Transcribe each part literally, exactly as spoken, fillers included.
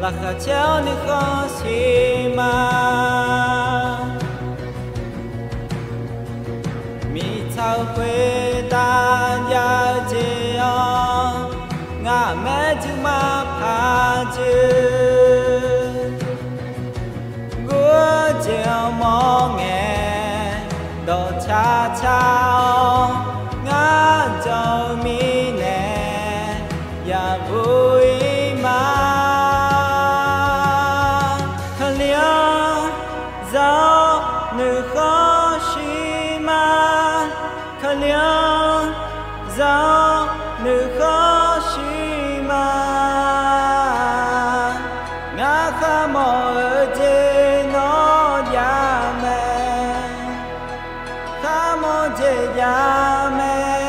Laqkhaq caer-awr nuikhanr siq ma. Miqtsaq-euq khoertav jav-eu jeq-awr, ngaq maerjuif maqpaq juif. Gurjeq-anr mawr ngae, dawqcar car-awr, ngar jawr-eu mirnae, yaqbur-ir ma. Kali-anr za-awr nuikhanr siq ma. Kali-anr za-awr nuikhanr siq ma. Ngar kharmawf-eu jeq nawr jav mae. Kharmawf jeq jav mae.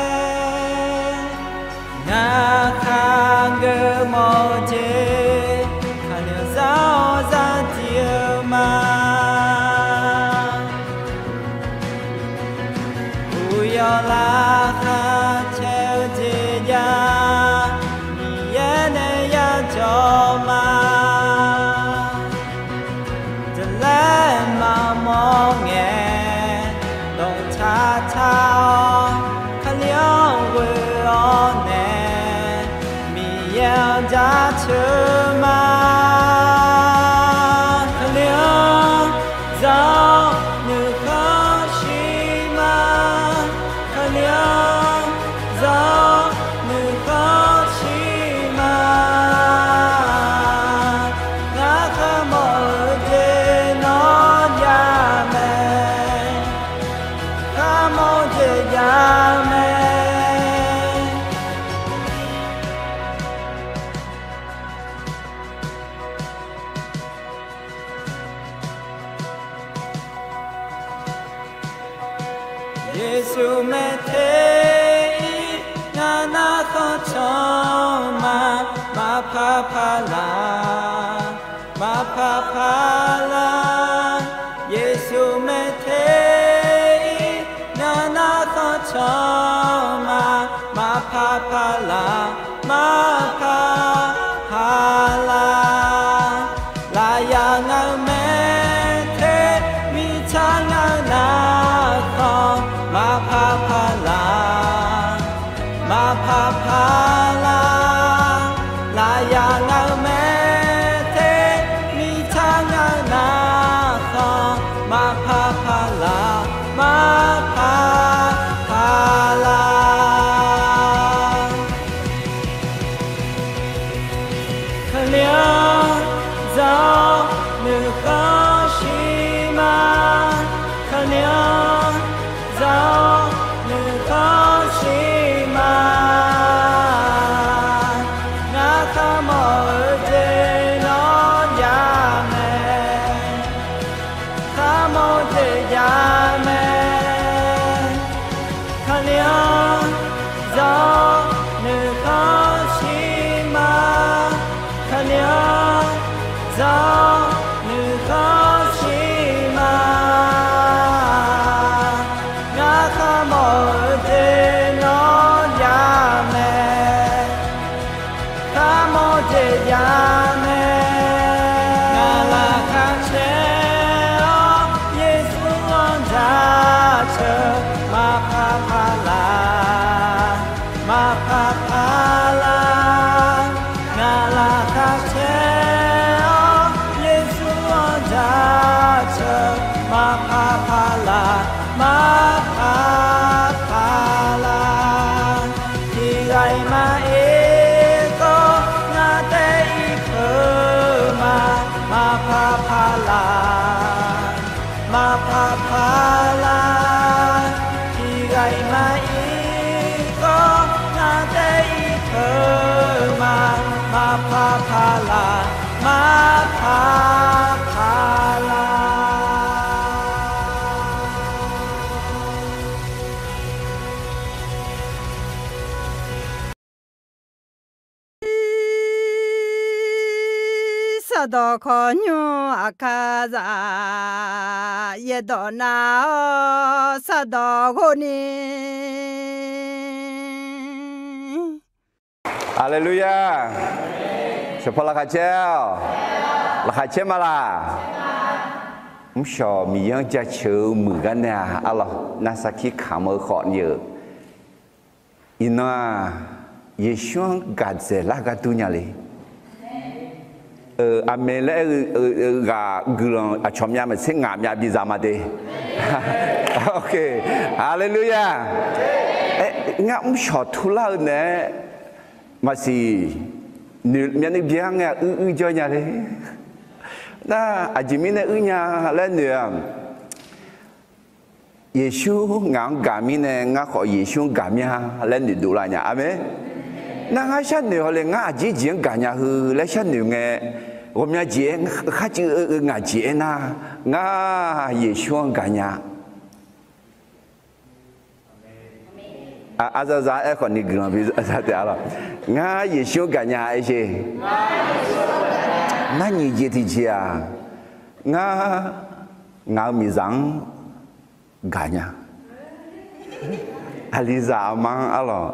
Ngar khargeur mawf-eu jeq, Kali-anr za-awr zar tiv-eu ma. Uqyawf laqkhaq caer-eu jeq jav, Miqyaer nae yajawr ma. Jaqlaer maqmawr ngae, dawqcar car-awr, Kali-anr ghoe-awr nae, Miqyaer-anr jaceuq ma. Kali-anr za-awr nuikhanr siq ma. Kali-anr za-awr nuikhanr siq ma. Ngar kharmawf-eu jeq nawr jav mae. Kharmawf jeq jav mae. Yeqsur maeq ter-ir ngar narkhan can ma. Maqpar paq laq, maqpar paq laq. Yeqsur maeq ter-ir ngar narkhan can ma. Maqpar paq laq, maqpar paq laq. Lafyaq ngaq-euq maeq ter, mirtsaq ngaq-euq narkhan, maqpar paq laq, maqpar paq laq. Lafyaq ngaq-euq maeq ter, mirtsaq ngaq-euq narkhan, maqpar paq laq, maqpar paq laq. Kali-anr za-awr nuikhanr siq ma. Kali-anr za-awr nuikhanr siq ma. Ngar kharmawf-eu jeq nawr jav mae. Kharmawf jeq jav mae. Kali-anr za-awr nuikhanr siq ma. Kali-anr za-awr nuikhanr siq ma. Ngar kharmawf-eu jeq nawr jav mae. Kharmawf jeq jav mae. Ngaq laqkhaq caer-awr Yeqsur-anr jaceuq, maqpar paq laq, maqpar paq laq. Ngaq laqkhaq caer-awr Yeqsur-anr jaceuq, maqpar paq laq, maqpar paq laq. Tiqghaq-iq maqir khawf, ngar taef-ir peuq ma. Maqpar paq laq, maqpar paq laq. Tiqghaq-iq maqir khawf, ngar taef-ir peuq ma. Maqpar paq laq, maqpar paq laq. Sardawq khawqnymr aqkar zaf yaerdawq nar-awr sardawq ghofni. Haleluya. Yawqpaw laqkhaq caer-awq. Laqkhaq caer ma laq? Mrshawq Miqyaer-anr jaceuq-eu muiq gar nae-a arlawq, nar sarkir kamq-eu khawf ni-euq. Iqnan-aq, Yeqsur-anr gaqdzaeq lar ghardur nya le. Aqmeq laer aer-eu ghaq guiqlanq aqcawq myav maqtser ngaq myav biza ma de. Haleluya. Ngar mrshawq turlar-eu naeq-aer maqsiq, noeq myavnuiv bya ngae-a uir uir jawr nya le. Nar aqjeq mirnae uir nya laer noeq-aq, Yeqsur ngaq-anr gaq mirnae ngar khawf Yeqsur-anr gaq mya laer noeqdov lar nya. Aqmeq. Nar ngar sharnoeq hawle ngar aqjeq jeq-anr gaqnya heu laer sharnoeq ngae, ghawqmya jeq-aer kharcuiv-eu ngaq jeq-aer nar, ngar Yeqsur-anr gaqnya. Aqzaqzaq aerkhawf ni guiqlanq bi za taef-a lawq. Ngar Yeqsur-anr gaqnya aer sher. Nar nyiq jeq tiqjeq-aq, ngar ngaq-euq miqzaq-anr gaqnya. Aqlizaq aqma-anr arlawq.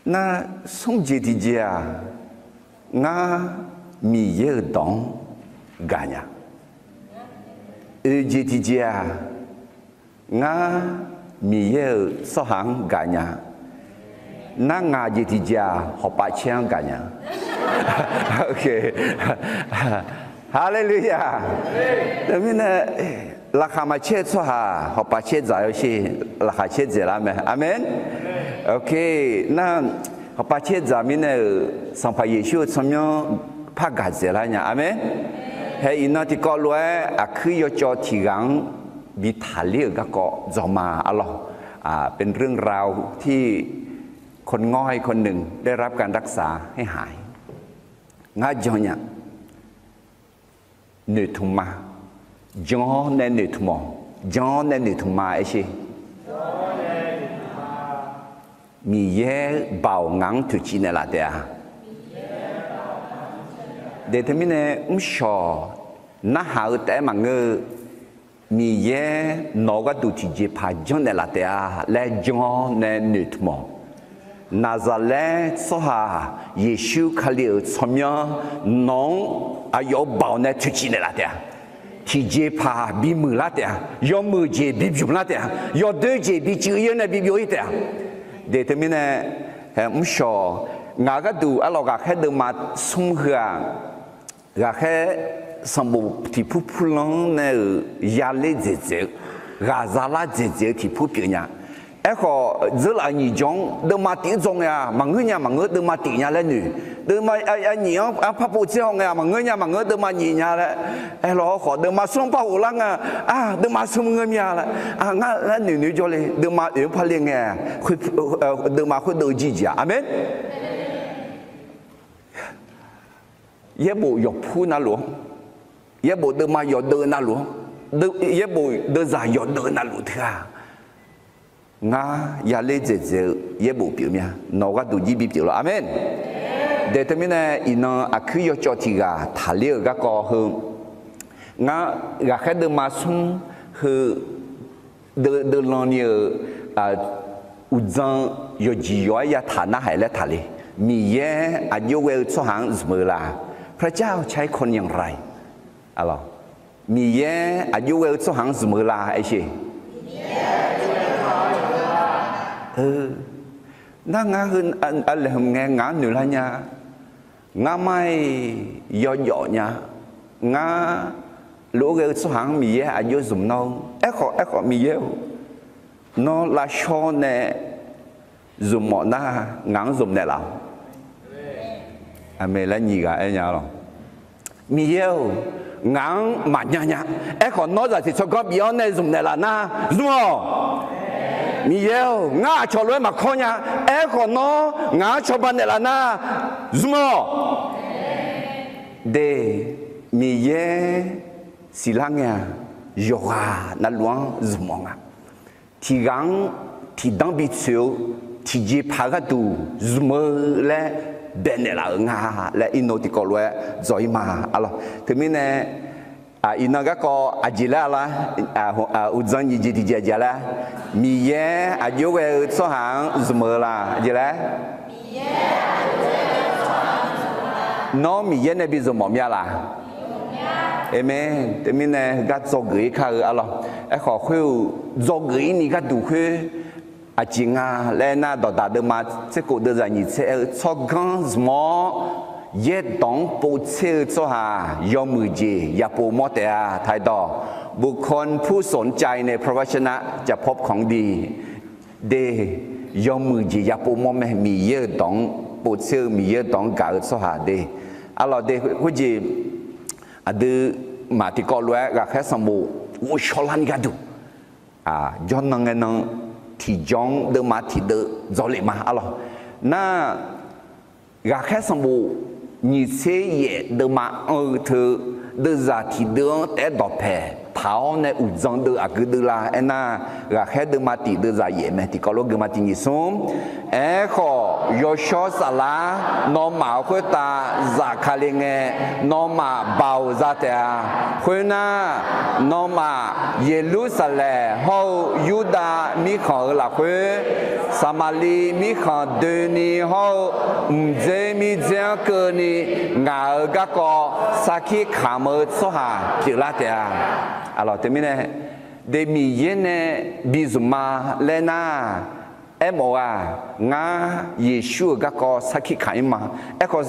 Nar smr jeq tiqjeq-aq, ngar Miqyaer-euq dawq-anr gaqnya. Oeq jeq tiqjeq-aq, ngar Miqyaer-euq tsawrhaq-anr gaqnya. Nar ngaq jeq tiqjeq-aq, hawqpav caer-anr gaqnya. Haleluya. Teumirnae, laqkhaq maqcaer-eu tsawrhaq hawqpav caer dzaq-awr sher, laqkhaq caer dzaeqlar mae. Aqmeq. Nar hawqpav caer dzaq mirnae-euq Sanqpaq Yeqsur-euq tsawrmyanr par gaqdzaeq lar nya. Aqmeq. Hae iqnan tiqkawv lof-aer aqkuir yawcawv tiq ghaq-anr bi taqler-euq garkawv dzawq ma arlawq. เป็นเรื่องราวที่คนง่อยคนหนึ่งได้รับการรักษาให้หาย Ngar jan nya. Noeqtmq ma. Jan-awr nae noeqtmq-awq. Jan-awr nae noeqtmq ma aer sher. Miqyaer baoq ngaq-anr toeqciv naeqlaf taef-a. De teumirnae mrshawq narhaq-eu taef-aer maqngeur-eu, Miqyaer nawq-eu gharduq tiqjeqpaq janrnaeq laf taef-a laer jan-awr nae noeqtmq-awq. Naqzaqlaer tsawrhaq Yeqsur Kali-euq tsawrmyanr nawq-anr aqyawf-euq baoq nae toeqciv naeqlaf taef-a. Tiqjeqpaq bimuiq lar taef-a. Yawmuiq jeq bibymq lar taef-a. Yawdoer jeq biciv-ir nae bibyov-ir taef-a. De teumirnae, mrshawq ngaq gharduq arlawq ghaqkhaer deuvma smr heu-aq, ghaqkhaer sanqbof tiqpur purlanr nae-euq yaler dzaeqdzaeq-eu, ghaqza lar dzaeqdzaeq-eu tiqpur pyeuf nya. Aerkhawf dzeurlaf-euq nyiq jawr-anr deuvma tif-anr dzaw ngae-aq, maqngeur nya maqngeur deuvma tif nya laer noeq. Deuvma nyiq-anr par pov tser haw ngae-aq, maqngeur nya maqngeur deuvma nyiq nya laer. Aerlawq khawf deuvma smr-anr par ghoflar nga, a, deuvma smr ngeur mya laer, a, ngar laer noeq noeq jawr le. Deuvma oeq-anr par le ngae, deuvma khoerdeuv-eu jir jeq-aq. Aqmeq. Yaerbof yawqpur navluf-anr, yaerbof deuvma yawqdeuv navluf-anr, yaerbof deuvzaq yawqdeuv navluf teughaq, ngar yaler dzaeqdzaeq-eu yaerbof pyeuf mya. Nawq gharduq jir bipyeuf lawr. Aqmeq. De teumirnae iqnan aqkuir yawcawv tiq ghaq taqler-euq garkawv heu, ngar ghaqkhaer deuvma smr heu deuvlanni-euq uqdzan yawqjeq yawq-aer yataq narhaq laer taqler. Miqyaer aqjox ghae-eu tsawrhaq-anr zmq-eu la? พระเจ้าใช้คนอย่างไร Miqyaer aqjox ghae-eu tsawrhaq-anr zmq-eu la aer sher. Nar ngar heu aqlaeqhmq ngae ngaq-anr noeqlar nya. Ngar mar-iq yawjawf nya. Ngar lof-aer ghae-eu tsawrhaq-anr Miqyaer aqjox zmq nawr-eu. Aerkhawf, aerkhawf Miqyaer-or, nawr lavshawr nae zmq mawf nar, ngaq-anr zmq naeqlaf-awq. Aqmeq laer nyiq ghaq aer nya lawq. Miqyaer-or, ngaq-anr maqnya nya. Aerkhawf nawr zaqsiq tsawrganr bif-awr nae zmq naeqlaf nar, zmq-awq. Miqyaer-or, ngar aqcawq lof-aer maqkawr nya. Aerkhawf nawr ngaq-anr cawba naeqlaf nar, zmq-awq. De, Miqyaer siqlar ngae-aq, yawqghaq navluf-anr zmq-awq nga. Tiq ghaq-anr tiqdanr bitsoeq-eu tiqjeqpaq gharduq zmq-eu laer baenaeq laf-euq nga laer iqnan tiqkawv lof-aer dzaw-ir ma. Arlawr, teumirnae iqnan garkawv aqjeq laer lar, uqdzan nyiq jeq tiqjeq aqjeq laer, Miqyaer aqjox ghae-eu tsawrhaq-anr zmq-eu la? Aqjeq laer Nawr Miqyaer nae bi zmq mawf mya laq? Aqmeq. Teumirnae heugar dzawgeuf-ir kar-eu arlawr. Aerkhawf khoeruqdzawgeuf-ir ni gharduq khoer aqjeq nga laer aernar, Dawqdaq deuvma tserkhof deuvzaq nyiq tser aer-eu, tsawrganr zmq-awr yaerdawq-anr povtser-eu tsawrhaq yawmuiq jeq yapov mawr taef-a. ไทย dawq, บุคคลผู้สนใจในพระวจนะจะพบของดี de, yawmuiq jeq yapov mawr mae. Miqyaer-euq dawq-anr povtser-eu, Miqyaer-euq dawq-anr gaq-eu tsawrhaq de. Arlawr de, khoerjeq aqduimaf tiqkawv lof-aer ghaqkhaer sanqbof ghovshaw larni gharduq, jawrnan ngae nan tiqjawr-anr deuvma tiqdeuv dzawlef ma arlawr. Nar, ghaqkhaer sanqbof nyiq tser yaef deuvma anr-eu teu, deuvzaq tiqdeuv-anr taef-aer dawqpae taq-awr nae uqdzan deuv aqgeu deuv la aernar, ghaqkhaer deuvma tiq deuvzaq yaef mae. Tiqkawv lof geufma tiq nyiq smr. Aerkhawf, yawshawr saflar nawmaf-euq khoertav zafkale ngae, nawmaf baoq za taef-a. Khoernar, nawmaf Yeqlursaqlaeq hawr-eu Yurdav mirkhanq-euq lafkhoer, Saqmaqliv mirkhanq doeni hawr-eu mqdzer mirdzer-anr keuvni, ngaq-euq garkawv sarkir kamq-eu tsawrhaq pyeuflar taef-a. Arlawr teumirnae, de Miqyaer nae bi zmq ma laer nar, aermawf-eu-aq, ngar Yeqsur-euq garkawv sarkir kamq-ir ma. Aerkhawf,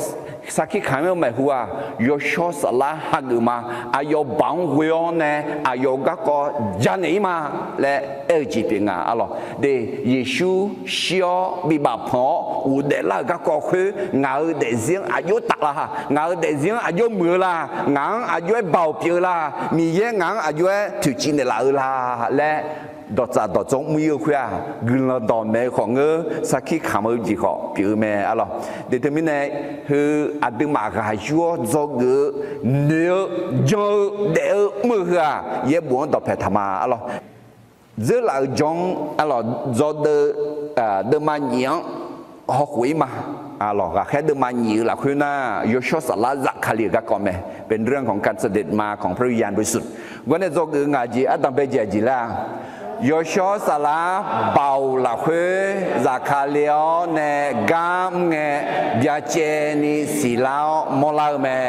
sarkir kamq-ir-eu maeqhu-aq, yawshawr saflar hageuf ma. Aqyawf baoq-anr ghoe-awr nae aqyawf-euq garkawv janaeq-ir ma laer aer-eu jeq pyeuf nga arlawr. De, Yeqsur shir-awr bibaf panq-awr ghofdaef lar-euq garkawv khoer ngaq-euq daefzir-anr aqjox taf la? Ngaq-euq daefzir-anr aqjox muiq-eu la? Ngaq-anr aqjox-aer baoq pyeuf-eu la? Miqyaer ngaq-anr aqjox-aer toeqciv naeqlaf-eu la laer, dawqtsaf dawqdzawr mr-ir-eu khoer-aq, guiqlanq dawqmaeq-eu khawf ngeur, sarkir kamq-eu jeq khawf pyeuf-eu mae arlawr. De teumirnae, heu aqduimaf ghaq yur-awr dzawgeuf-eu, noeq-eu, jan-eu, daef-eu mr-eu heu-aq, yaerbof-anr dawqpae taq ma arlawr. Dzeurlaf-euq jawr-anr arlawr, dzawdeuv deuvma nyiq-anr hawkhof-ir ma. Arlawr, ghaqkhaer deuvma nyiq-eu lafkhoer nar, yawshawr saflar zafkale-euq garkawv mae. เป็นเรื่องของการเสด็จมาของพระวิญญาณบริสุทธิ์ gar nae dzawgeuf-eu ngaq jeq ardanqbae jeq aqjeq laer-a, yawshawr saflar baoq lafkhoer zafkale-awr nae gar mr ngae, byacaevni siqlar-awr mawrlar-eu mae.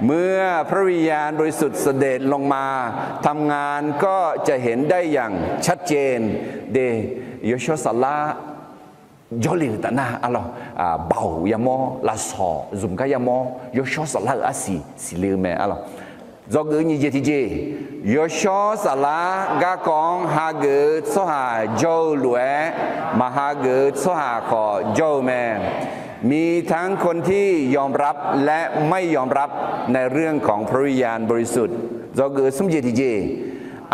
เมื่อพระวิญญาณบริสุทธิ์เสด็จลงมาทำงานก็จะเห็นได้อย่างชัดเจน De, yawshawr saflar jawrle-euq taf nar arlawr, baoq yamawr, lafsawq zmq gar yamawr, yawshawr saflar-euq arsiq siqle-eu mae arlawr. Dzawgeuf-eu nyiq jeq tiqjeq, yawshawr saflar garkawv-anr hageuf-eu tsawrhaq jawr-eu lof-aer, maq hageuf-eu tsawrhaq khawf jawr-eu mae. มีทั้งคนที่ยอมรับและไม่ยอมรับในเรื่องของพระวิญญาณบริสุทธิ์ Dzawgeuf-eu smr jeq tiqjeq,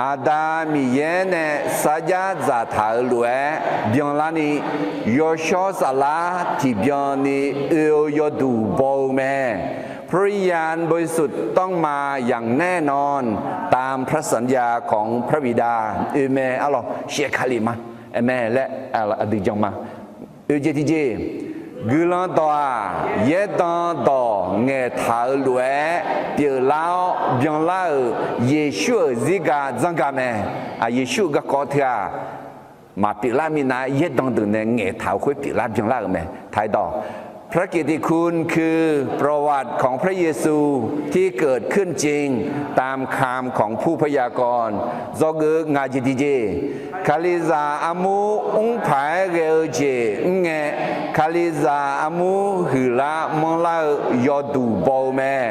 Aqda Miqyaer nae sarjax dzaqtaq-euq lof-aer byanlarni, yawshawr saflar tiqbyan ni oe-eu yawduq baw-eu mae. พระวิญญาณบริสุทธิ์ต้องมาอย่างแน่นอน ตามพระสัญญาของพระบิดา Oe mae arlawr, shaevkale ma. Ae mae laer aqdui jan ma. Oe jeq tiqjeq, guiqlanq dawq-aq, yaerdan dawq ngaeqtaq-eu lof-aer pyeuflar-awr byanlar-euq Yeqsur-euq zirga dzanrga mae. Yeqsur-euq garkawv teu-aq, maqpyeuflar minav-aer yaerdan deuq nae ngaeqtaq-eu khoer pyeuflar byanlar-euq mae. ไทย dawq, พระกิตติคุณคือประวัติของพระเยซูที่เกิดขึ้นจริงตามคำของผู้พยากรณ์ Dzawgeuf-eu ngaq jeq tiqjeq, Kalizaq armur mrpaq-aer ghae-eu jeq mr ngae, Kalizaq armur huiqlar manrlar-eu yawduq baw-eu mae.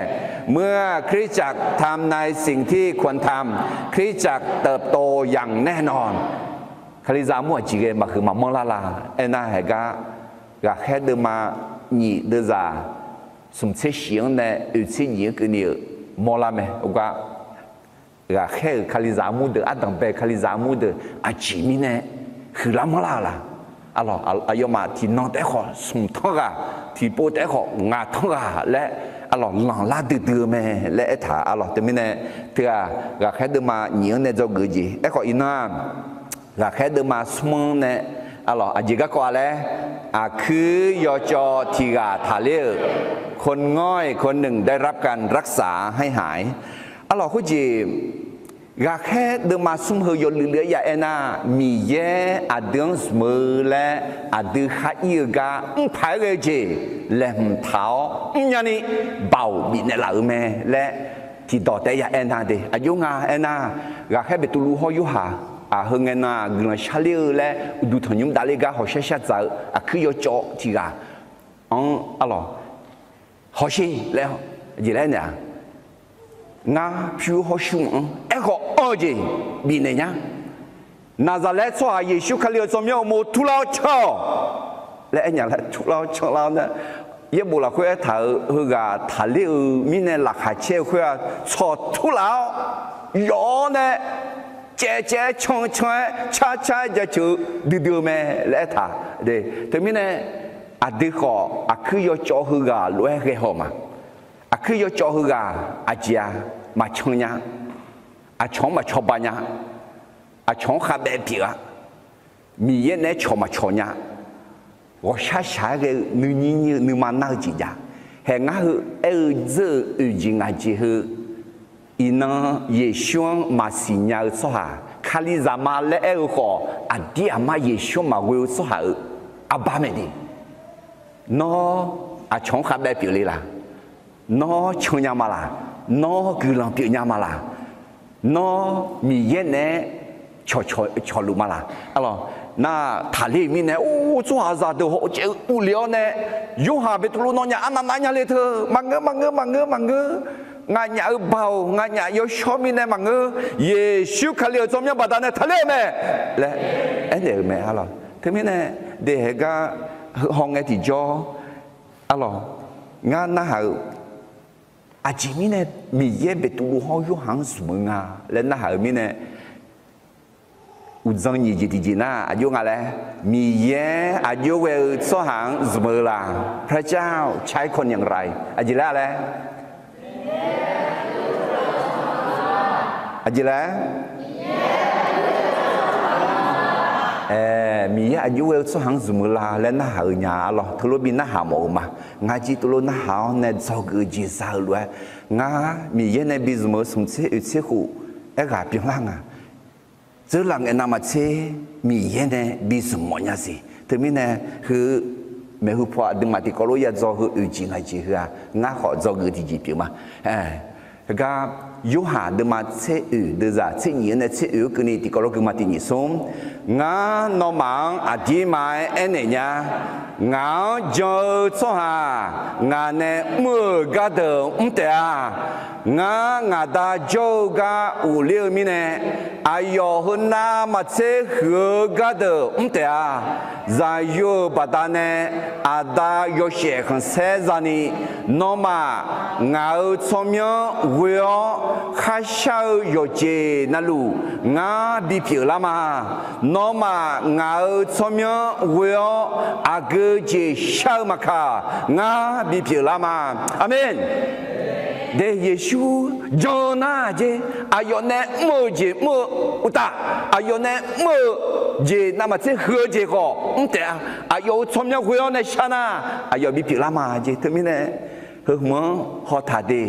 เมื่อคริสตจักรทำในสิ่งที่ควรทำ คริสตจักรเติบโตอย่างแน่นอน Kalizaq armur aqjeq ghae maqhuiq maqmanr lar la? Aernar, haeq gar ghaqkhaer deuvma nyiq deuvzaq smq tser shif-anr nae oeq tser nyiq-anr keuvni-euq mawrlar mae. Ogar, ghaqkhaer-euq Kalizaq armur deuq, ardanqbae Kalizaq armur deuq aqjeq mirnae huiqlar manrlar-eu la? Arlawr, aqyawfmaf tiqnan taef-aer khawf smq tanr ghaq, tiqpov taef-aer khawf ngaq tanr ghaq laer, arlawr, lanqlar duidui-eu mae laer aertaq-a. Arlawr, teumirnae teu-aq, ghaqkhaer deuvma nyiq-anr nae dzawgeuf-eu jeq. Aerkhawf iqnan-aq, ghaqkhaer deuvma smr-anr nae, arlawr, aqjeq garkawv-a laer, aqkuir yawcawv tiq ghaq taqler-euq, คนง่อยคนหนึ่งได้รับการรักษาให้หาย Arlawr, khoerjeq Ghaqkhaer deuvma smr heu yawluiv luiv-aer ya aernar, Miqyaer aqdui-anr zmq-eu laer aqdui khar ir-eu gar mrpaq-aer ghae-eu jeq laeqhmq taq-awr mrnya ni baoq bifnaeq laf-euq mae laer tiqdawq taef-aer ya aernar de. Aqjox nga aernar, ghaqkhaer Beqtuvluv hawr Yorhaq-aq, heu ngae nan-aq guiqlanq sharler-eu laer uqduq tanqnymr davler gar hawqshar shar dzaq-eu aqkuir yawcawv tiq ghaq-anr arlawq, hawsher laer, jeq laer naeq-aq, ngar pyur hawr shur mq-anr aerkhawf anr-eu jeq bifnaeq nya. Naqzaqlaer tsawrhaq Yeqsur Kali-euq tsawrmyanr uqmov turlar-awr can-awq laer aernya laer turlar-awr canlar-awr nar, yaerbof lafkhoer aertaq-euq heughaq taqler-euq mirnae laqkhaq caer-eu khoer-aq, tsawq turlaf-awr yawf-awr nae caevcaev-aer can can-aer car car-aer jaceuq-eu duidui-eu mae laer aertaq. Teumirnae aqdui khawf aqkuir yawcawv heughaq lof-aer ghae haw ma. Aqkuir yawcawv heughaq aqjeq-a, maqcan nya. Aqcawq-anr maqcawba nya. Aqcawq-anr khavbaev pyeuf-a. Miqyaer naeq-aer cawq maqcawq nya. Ghawqshar shaq-aer ghae-eu nuinyir nyir-eu nuima nar-eu jeq jav. Haeq ngar heu aer-eu dzeur-euq oeq jeq ngaq jeq heu, iqnan Yeqsur-anr maqsiq nya-eu tsawrhaq, Kalizaq ma laer aer-eu khawf, aqdir aqmar Yeqsur-anr maqghoe-eu tsawrhaq-euq arbar mae de. Nawr aqcawq-anr khavbaev pyeuf le laq? Nawr can nya ma laq? Nawr guiqlanq pyeuf nya ma laq? Nawr Miqyaer naeq-aer cawqcawq cawqluf ma laq? Arlawq, nar taqler-euq mirnae, or, tsawrhaqzaq deuq hawcaev-eu uvle-awr nae, Yorhaq Beqtuvluv nawnyaf arnav nav nya le teu, maqngeur, maqngeur, maqngeur, maqngeur. Nganyaf-euq baoq, nganyaf yawshawr mirnae maqngeur. Yeqsur Kali-euq tsawrmyanr baqdanae taqler-eu mae laer aernaeq-euq mae arlawq. Teumirnae, dehaeq gar heuhaw ngae tiqjawr, arlawq, ngar narhaq-euq, aqjeq mirnae Miqyaer Beqtuvluv hawr Yorhaq-anr zmq-eu nga laer narhaq-euq mirnae, uqdzan nyiq jeq tiqjeq nar aqjox nga laer, Miqyaer aqjox ghae-eu tsawrhaq-anr zmq-eu la, พระเจ้าใช้คนอย่างไร aqjeq laer laer, aqjeq laer, Miqyaer aqjox ghae-eu tsawrhaq-anr zmq-eu la laer narhaq-eu nya arlawq, teulof bi narhaq mawf-eu ma. Ngar jir teulof narhaq-awr nae dzawgeuf-eu jeq za-eu lof-aer, ngar Miqyaer nae bi zmq-eu smq tser oeq tser khof aerghaq byanlar nga. Dzeurlaf ngaeq navmaqtser Miqyaer nae bi zmq mawf nya siq. Teumirnae heu maeqhu paw aqduimaf tiqkawv lof yadzaw heu oeq jeq ngaq jeq heu-aq, ngar khawf dzawgeuf tiqjeq pyeuf ma. Heugar Yorhaq deuvma tser oeq deuvzaq tser nyif-anr nae tser oeq-anr keuvni tiqkawv lof gui ma tiq nyif smr. Ngar nawmaf-anr aqdirma-aer aernaeq nya. Ngaq-anr jan-eu tsawrhaq ngaq nae mr-euq gardeuq mr taef-a. Ngar ngaq Da jawr-eu gar ghofler-eu mirnae, aqyawf heu navmaqtser huiq-eu gardeuq mr taef-a. Zaqyo-euq baqdanae Aqda yawshaef khanqsaer zani, nawmaf ngaq-euq tsawrmyanr ghoe-awr kharshar-eu yawqjeq navluf ngar bipyeuf lar ma. Nawmaf ngaq-euq tsawrmyanr ghoe-awr aqgeu jeq shar-eu maqkaq, ngar bipyeuf lar ma. Aqmeq. De, Yeqsur jan-eu nar jer, aqyawf nae mr-eu jeq mr-eu uqtaf, aqyawf nae mr-eu jeq navmaqtser huiq-eu jeq khawf mr taef-a. Aqyawf-euq tsawrmyanr ghoe-awr nae shar nar, aqyawf bipyeuf lar ma jer. Teumirnae, heu hmq-anr hawtaq de,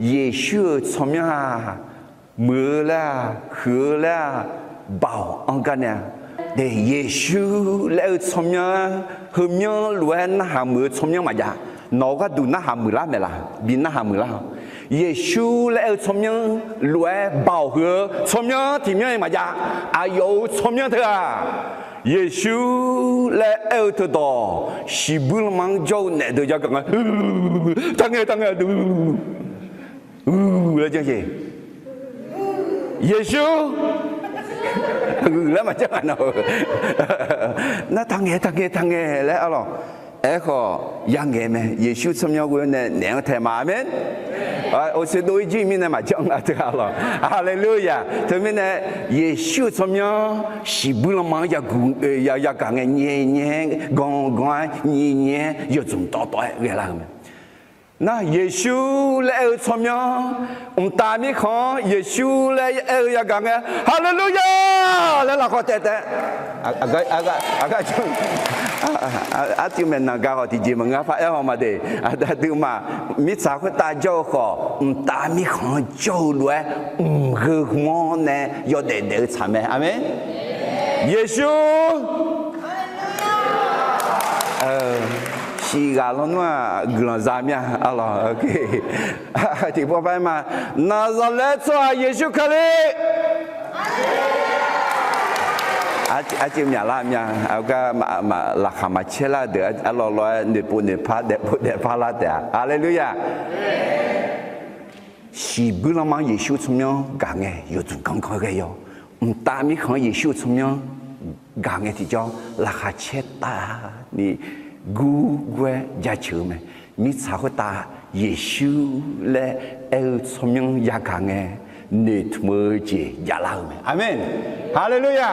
Yeqsur-euq tsawrmyanr-aq, muiq-eu laer-aq, huiq-eu laer-aq, baoq anr gar nae-a. De, Yeqsur laer aer-eu tsawrmyanr, heumyanr lof-aer narhaq muiq-eu tsawrmyanr maqjav. Nawq-eu gharduq narhaq muiqlar maeqlaf, bi narhaq muiqlar-awq. Yeqsur laer aer-eu tsawrmyanr lof-aer baoq huiq-eu tsawrmyanr tiqmyanr-iq maqjav. Aqyawf-euq tsawrmyanr teu-aq, Yeqsur laer aer-eu teudawq, shiqbuir lanma-anr jawr-eu naef deuq yagaq ngae, taq ngae, taq ngae, laer janr jeq. Yeqsur, laer maqjanr nga nawq-eu. Nar taq ngae, taq ngae, taq ngae laer arlawq. Aerkhawf, yangaeq mae. Yeqsur tsawrmyanr ghoe-awr nae naef-anr tae ma. Aqmeq. Oeqsoe dov-ir jir mirnae maqjanr nga teu arlawq. Haleluya. Teumirnae, Yeqsur-euq tsawrmyanr shiqbuir lanma-anr yagaq ngae nyae nyae-aer, ganq ganq-aer nyae nyae-aer yawdzmq tawv tawv-aer ghaelar-eu mae. Nar Yeqsur laer aer-eu tsawrmyanr, mqtav mirkhanq-anr Yeqsur laer aer-eu yagaq ngae, Haleluya laer lafkhawf taef taef. Aqgar, aqgar, aqgar janr. Arcuiv maeqnan ga khawf tiqjeq maqngeur, par aer haw ma de. Aqduimaf mirtsaq khoertav jawr-eu khawf, mqtav mirkhanq-anr jawr-eu lof-aer mqgheu hmq-anr nae yawdaef daef-eu tsaq mae. Aqmeq. Yeqsur. Siqghaq lawnmr-aq guiqlanq za mir-a. Arlawq, tiqpov par aer ma. Naqzaqlaer tsawrhaq Yeqsur Kali. Arcuiv myaqlar mya, gar laqkhaq maqcaer lar deuq arlawq lawr-aer noeqpov noeqpar daefpov daefpar lar taef-a. Haleluya. Siqbuir lanma-anr Yeqsur tsawrmyanr gaq ngae yawdzmq ganrganr ghae yawr. Mqtav mirkhanq-anr Yeqsur tsawrmyanr gaq ngae tiqjawr laqkhaq caer taf ni gur gur-aer jaceuq-eu mae. Mirtsaq khoertav Yeqsur laer aer-eu tsawrmyanr yagaq ngae, noeqtmq-eu jeq javlar-eu mae. Aqmeq. Haleluya.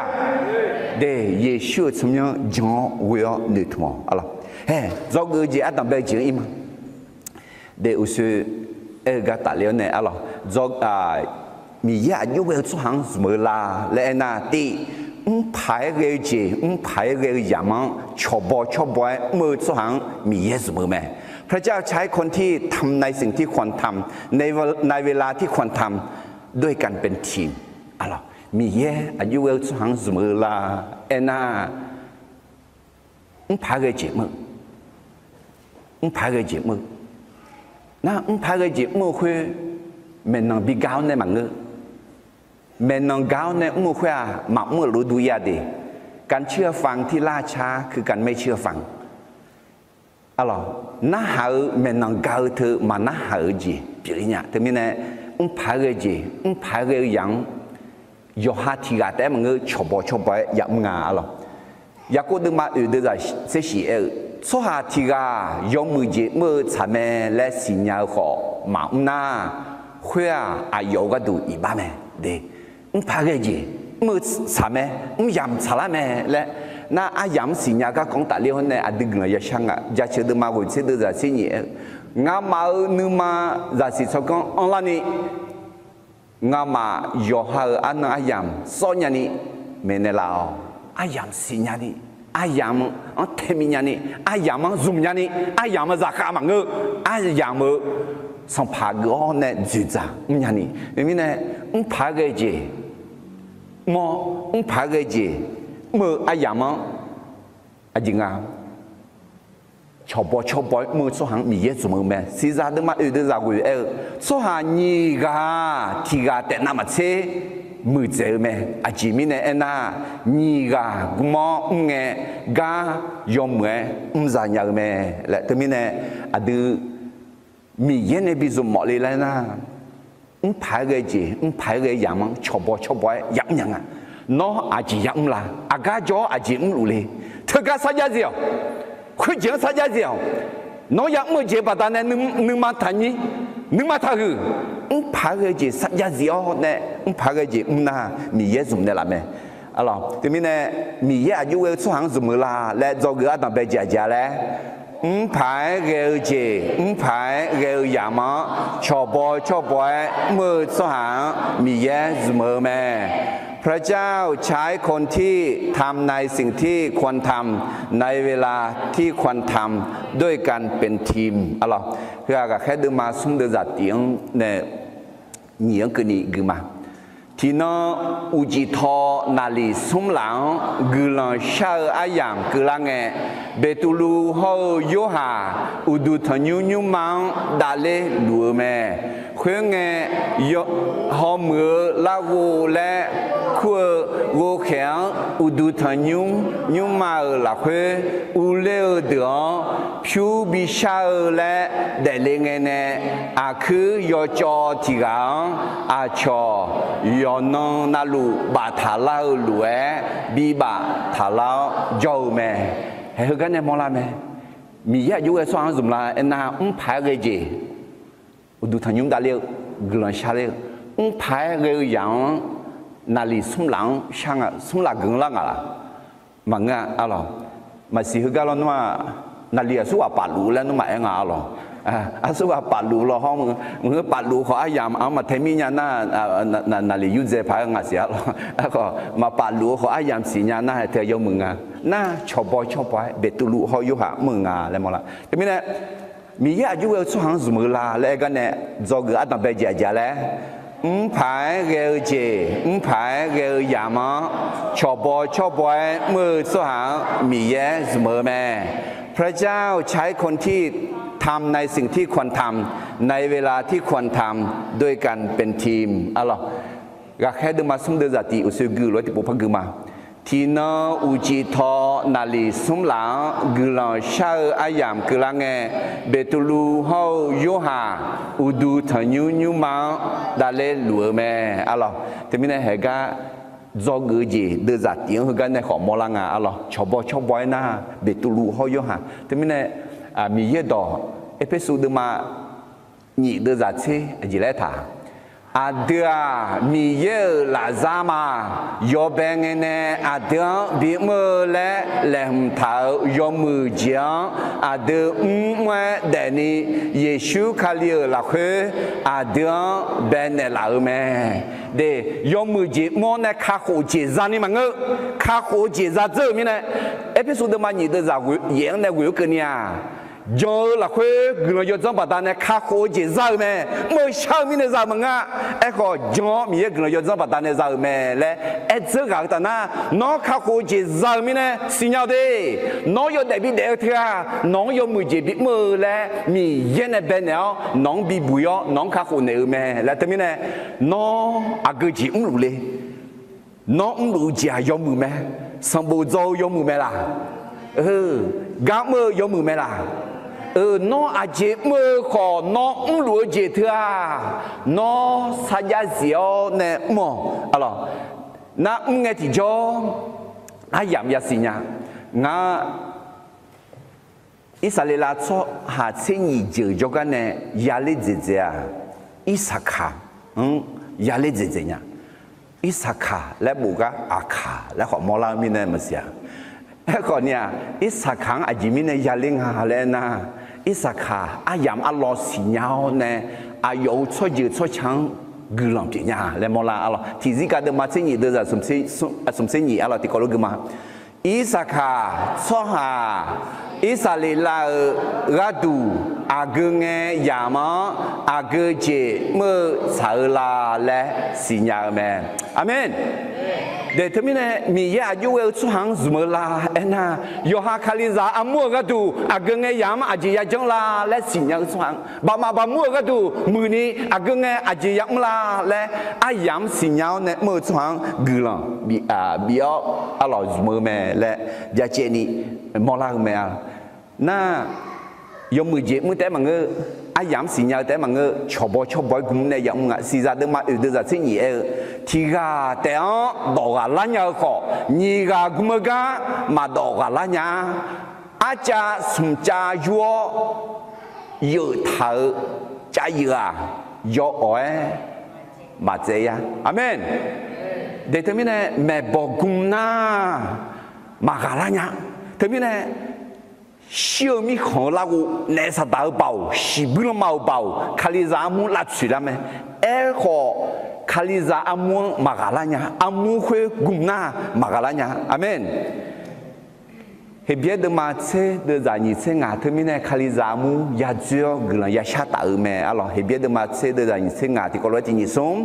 De, Yeqsur-euq tsawrmyanr jan-awr ghoe-awr noeqtmq-awq. Arlawq, hae, dzawgeuf-eu jeq ardanq bae-eu jeq-anr ir ma. De, uqshoe aer-eu gar tafler-awr nae arlawq, Miqyaer aqjox ghae-eu tsawrhaq-anr zmq-eu la laer aernar, tiq, mrpaq-aer ghae-eu jeq, mrpaq-aer ghae-eu yamq-anr cawqbaw cawrbaw-aer mr-eu tsawrhaq-anr Miqyaer zmq-eu mae. พระเจ้าใช้คนที่ท่านนายสิงห์ที่ควรทำ ในเวลาที่ควรทำ ด้วยการเป็นทีม Miqyaer aqjox ghae-eu tsawrhaq-anr zmq-eu la aernar, mrpaq-aer ghae jeq mr-eu, mrpaq-aer ghae jeq mr-eu. Nar mrpaq-aer ghae jeq mr-eu khoer, maeqnan bi gar-awr nae maqngeur. Maeqnan gar-awr nae mr-eu khoer-aq, maqmr-euq lof-aer dur-ir-a de. การเชื่อฟังที่ล่าช้า คือการไม่เชื่อฟัง Arlawq, narhaq-eu maeqnan gaq-eu teu maqnarhaq-eu jeq pyeuf-ir nya. Teumirnae, mrpaq-aer ghae jeq, mrpaq-aer ghae-eu yamq-anr yawqha tiq ghaq taef-aer maqngeur, cawqbaw cawrbaw-aer yamr nga. Arlawq, Yaqkov deuvma oeq deuvzaq tser shif aer-eu, tsawrhaq tiq ghaq yawmuiq jeq mr-eu tsaq mae laer siqnya-eu khawf maqmr nar, khoer-aq aqyawf-euq gharduq iqbax mae de. Mrpaq-aer ghae jeq mr-eu tsaq mae, mr yamq tsaqlar mae laer nar, aryamq-anr siqnya garkawv-anr tafler-awr nae aqdui guiqlanq yashar nga. Jaceuq deuvma ghoeq tser deuvzaq tser nyiq aer-eu, ngamaf-euq nuima zaqsiq tsawrganr anrlarni, ngamaf yawqha-euq arnan aryamq sawr nyani maeqnaeq laf-awq. Aryamq siqnya ni, aryamq-anr tae minya ni, aryamq-anr zmq nyani, aryamq-euq zaqkhav maqngeur, aryamq-euq sanqpaq geuf-awr nae dzoeqdzaq mrnya ni. Teumirnae, mrpaq-aer ghae jeq mr-awr, mrpaq-aer ghae jeq mr-eu aryamq-anr aqjeq nga cawqbaw cawrbaw-aer mr-eu tsawrhaq-anr Miqyaer zmq-eu mae. Siqzaq deuvma oeq deuvzaq ghoeq aer-eu, tsawrhaq nyiq ghaq tiq ghaq taef navmaqtser muiqdzaeq-eu mae. Aqjeq mirnae aernar, nyiq ghaq gm-awr mr ngae, gar yawmuiq-aer mr za nya-eu mae laer. Teumirnae, aqdui Miqyaer nae bi zmq mawf le laer nar, mrpaq-aer ghae jeq, mrpaq-aer ghae yamq-anr cawqbaw cawrbaw-aer yamr nya nga. Nawr aqjeq yamr la? Aqgar jawr-awr aqjeq mrluf le? Teugar sarjax zif-awq. Khoerjeq-anr sarjax zif-awq. Nawr yamr-eu jeq baqdanae nuima taqnyir, nuima taqhuiq. Mrpaq-aer ghae jeq sarjax zif-awr nae, mrpaq-aer ghae jeq mr nar, Miqyaer zmq naeqlaf mae. Arlawq, teumirnae, Miqyaer aqjox ghae-eu tsawrhaq-anr zmq-eu la laer dzawgeuf ardanq bae jeq aqjeq-a laer, mrpaq-aer ghae-eu jeq, mrpaq-aer ghae-eu yamq-anr cawqbaw cawrbaw-aer mr-eu tsawrhaq-anr Miqyaer zmq-eu mae. พระเจ้าใช้คนที่ทำในสิ่งที่ควรทำ ในเวลาที่ควรทำ ด้วยการเป็นทีม Arlawq, heughaq ghaqkhaer deuvma smr deuvzaq tif-anr nae nyiq-anr keuvni gui ma. Tiqnan uqcif taw naqliq smr laf-anr guiqlanq shar-eu aryamq keuvlar ngae, Beqtuvluv hawr-eu Yorhaq uqduq tanqnymr nymrma-anr davler luf-eu mae. Khoerngae, hawmuiq-eu larghov laer kur-eu ghovkhaeq-anr uqduq tanqnymr nymrma-euq lafkhoer urler-eu deuq-anr pyur bishar-eu laer daefle ngae nae, aqkuir yawcawv tiq ghaq-anr aqcawq yawqnan navluf baftaq lar-eu lof-aer bibaf taq lar-awr jawr-eu mae. Haeq heugar nae mawrlar mae. Miqyaer aqjox ghae tsawrhaq-anr zmq la aernar, mrpaq-aer ghae jeq, uqduq tanqnymr davler-eu, guiqlanq sharler-eu, mrpaq-aer ghae-eu yamq-anr naqliq smr laf-anr shar nga, smr laf geuf-anr lar nga laq? Maqngeur-a. Arlawq, maqsiq heugar lawnmr-aq, naqliq aqsurghaq pafluf laer nmr maqaer nga. Arlawq, aqsurghaq pafluf law hawr, maqngeur pafluf khawf aryamq-anr maqtae mir nya nar, naqliq yurdzae paq-aer nga siq. Arlawq, maqpafluf-eu khawf aryamq siqnya nar haeq tae yawmuiq nga. nar, cawqbaw cawrbaw-aer Beqtuvluv hawr Yorhaq mr-eu nga laer mawrlar. Teumirnae, Miqyaer aqjox ghae-eu tsawrhaq-anr zmq-eu la laer aer gar nae, dzawgeuf ardanq bae jeq aqjeq-a laer, mrpaq-aer ghae-eu jeq, mrpaq-aer ghae-eu yamq-anr cawqbaw cawrbaw-aer mr-eu tsawrhaq-anr Miqyaer zmq-eu mae. พระเจ้าใช้คนที่ทำในสิ่งที่ควรทำ ในเวลาที่ควรทำ ด้วยการเป็นทีม arlawq. Ghaqkhaer deuvma smr deuvzaq tiq uqshoe gui lof-aer tiqpov par gui ma. Tiqnan uqcif taw naqliq smr laf-anr guiqlanq shar-eu aryamq keuvlar ngae, Beqtuvluv hawr-eu Yorhaq uqduq tanqnymr nymrma-anr davler luf-eu mae, arlawq. Teumirnae haegar dzawgeuf-eu jeq deuvzaq tiq-anr heugar nae khawf mawrlar nga, arlawq. Cawqbaw cawrbaw-aer nar, Beqtuvluv hawr Yorhaq. Teumirnae, Miqyaer dawq Erpersu deuvma nyiq deuvzaq tser aqjeq laer taq, aqdui-aq, Miqyaer-euq lafzar ma. Yawbae ngae nae aqdui-anr bimr-eu laer laeqhmq taq-euq yawmuiq jeq-anr aqdui mrmr-aer daefni, Yeqsur Kali-euq lafkhoer aqdui-anr baenaeq laf-eu mae. De, yawmuiq jeq mr-awr nae kakhof jeq zani maqngeur. Kakhof-eu jeq zadzeur-euq mirnae, Erpersu deuvma nyiq deuvzaq yaef-anr nae ghoeq-eu keuvni-aq, jan-eu lafkhoer guiqlanq yawdzanr baqdanae kakhof-eu jeq za-eu mae. Mr-eu shar-eu mirnae za-eu maqngeur-a. Aerkhawf, jan-awr Miqyaer guiqlanq yawdzanr baqdanae za-euq mae laer aerdzeur ghaq-eu taf nar, nawr kakhof-eu jeq za-eu mirnae siqnya-eu de. Nawr yawdaef bidaef-eu teu-aq, nawq-anr yawmuiq jeq bimr-eu laer Miqyaer nae baenaeq-awr nawq-anr bibuq-ir-awr nawq-anr kakhof naeq-eu mae laer teumirnae, nawr aqgeu jeq mrluf le. Nawr mrluf-eu jeq-aq yawmuiq mae. Sanqbof dzaw-eu yawmuiq mae laq? Gar mr-eu yawmuiq mae laq? Nawr aqjeq mr-eu khawf nawr mrluf-eu jeq teu-aq, nawr sarjax zif-awr nae mr-awq, arlawq. Nar mr ngae tiqjawr aryamq yasiq nya. Ngar Irsaqleqlav tsawrhaq tser nyiq jeuq jawrgar nae yaler dzaeqdzaeq-aq, Irsaqkaq-anr yaler dzaeqdzaeq nya. Irsaqkaq laer bof gar Aqkaq laer khawf mawrlar-eu mirnae maqsiq-a. Aerkhawf ni-aq, Irsaqkaq-anr aqjeq mirnae yaler nga laer aernar, Irsaqkaq aryamq arlawr siqnya-awr nae, aqyawf-euq tsawrjeuq tsawrca-anr guiqlanq pyeuf nya laer mawrlar, arlawq. Tiqzir gaq deuvma tser nyiq deuvzaq smq tser nyiq, arlawq, tiqkawv lof gui ma. Irsaqkaq tsawrhaq-aq, Irsaqleqlav-euq gharduq aqgeu ngae yamq-anr aqgeu jeq mr-eu tsaq-eu la laer siqnya-eu mae. Aqmeq. De, teumirnae Miqyaer aqjox ghae-eu tsawrhaq-anr zmq-eu la aernar, yawqha Kalizaq armur-euq gharduq aqgeu ngae yamq-anr aqjeq yajanr la laer siqnya-eu tsawrhaq-anr, baqmaf baqmur-euq gharduq muiqni aqgeu ngae aqjeq yamr la laer aryamq-anr siqnya-awr nae mr-eu tsawrhaq-anr guiqlanq bif-awr arlawq zmq-eu mae laer byacaevni mawrlar-eu mae-a. Nar, yawmuiq jeq mr taef-aer maqngeur, aryamq-anr siqnya-eu taef-aer maqngeur, cawqbaw cawrbaw-aer gmr nae yamr nga. Siqzaq deuvma oeq deuvzaq tser nyiq aer-eu, tiq ghaq taef-anr dawq ghaq lar nya-eu khawf, nyiq ghaq gmr-eu gar maqdawq ghaq lar nya-a. Arcav smq cav yur-awr yeuf taq-euq cav yeuf-aq, yawawq-aer maqtsaev ya. Aqmeq. De teumirnae maeqbawq gmr nar maqghaq lar nya. Teumirnae shir-eu mirkhanq-eu larghov naef saqdaq-eu baoq, shiqbuir lanma-euq baoq, Kalizaq armur lavtsoeq lar mae. Aerkhawf, Kalizaq armur-anr maqghaq lar nya. Armur khoer gmr nar maqghaq lar nya. Aqmeq. Heqbyaer deuvma tser deuvzaq nyiq tser ngaq teumirnae Kalizaq armur yadzoer-awr guiqlanq yashar taf-eu mae, arlawq. Heqbyaer deuvma tser deuvzaq nyiq tser ngaq tiqkawv lof-aer tiq nyiq smr.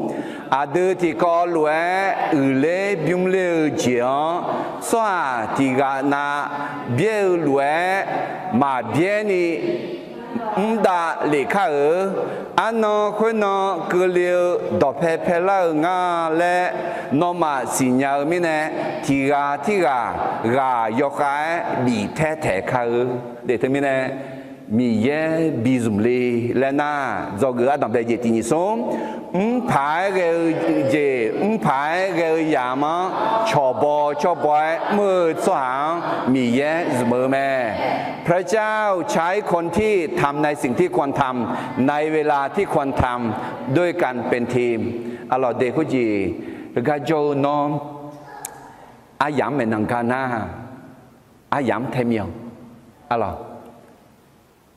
Aqdui tiqkawv lof-aer uiqler bymr ler-eu jeq-anr tsawrhaq tiq ghaq nav byaer-eu lof-aer maqbyaer ni mr davlef kar-euq. Arnan khoernan keuvle-eu dawqpae paelar-eu nga laer nawmaf siqnya-eu mirnae, tiq ghaq tirghaq ghaq yawkhav-aer bif taer taeq kar-eu. De teumirnae, Miqyaer bi zmq le laer nar, dzawgeuf ardanq bae jeq tiq nyiq smr. Mrpaq-aer ghae-eu jeq, mrpaq-aer ghae-eu yamq-anr cawqbaw cawrbaw-aer mr-eu tsawrhaq-anr Miqyaer zmq-eu mae. พระเจ้าใช้คนที่ทำในสิ่งที่ควรทำ ในเวลาที่ควรทำ ด้วยการเป็นทีม arlawq. De khoerjeq heugar jawr-eu nawr, aryamq-anr maeqnan gar nar, aryamq-anr tae mir-awq, arlawq.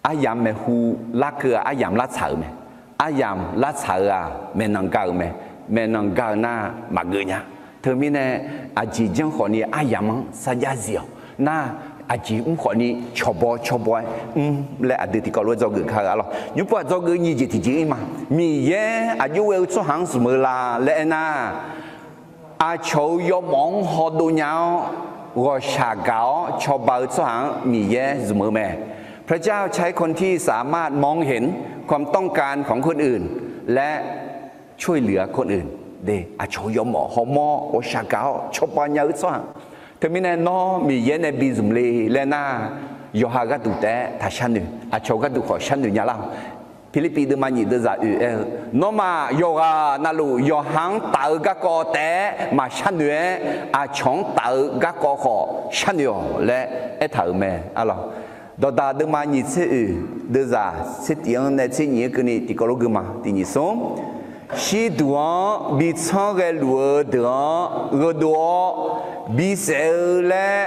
Aryamq maeqhu larkeuv-aq, aryamq lartsaq-euq mae. Aryamq lartsaq-eu-aq, maeqnan ga-euq mae. Maeqnan ga-eu nar, maqgeuf nya. Teumirnae, aqjeq janr khawfni aryamq-anr sarjax zif-awq. nar, aqjeq mr khawfni cawba cawba-aer mr laer aqdui tiqkawv lof-aer dzawgeuf kar-eu arlawq. Nymrpov-aq dzawgeuf nyiq jeq tiqjeq ir ma. Miqyaer aqjox ghae-eu tsawrhaq-anr zmq-eu la laer aernar, aqcawq-euq yawmawf-anr hawdov nya-awr, ghawqshaq gaq-awr cawba-eu tsawrhaq-anr Miqyaer zmq-eu mae. พระเจ้าใช้คนที่สามารถมองเห็นความต้องการของคนอื่น และช่วยเหลือคนอื่น Aqcawq-euq yawmawf hawmawr ghawqshaq gaq-awr cawba nya-eu tsawrhaq. Teumirnae nawr Miqyaer nae bi zmq le laer nar, yawqha gharduq taef-aer taq sharnoeq, aqcawq gharduq khawf sharnoeq nya lar-awq. Pirlirpiv deuvma nyiq deuvzaq oeq aer-eu, nawmaf yawqghaq navluf yawqha-anr taf-eu garkawv taef-aer maqsharnoeq-aer, aqcawq-anr taf-eu garkawv khawf sharnoeq-awq laer aertaq-euq mae arlawq. Dawqdaq deuvma nyiq tser oeq deuvzaq tser tif-anr nae tser nyiq-anr keuvni tiqkawv lof gui ma. Tiq nyiq smr, shirduq-anr bi tsanr ghaeluf-eu deuq-anr gheudov-awr, bisaef-eu laer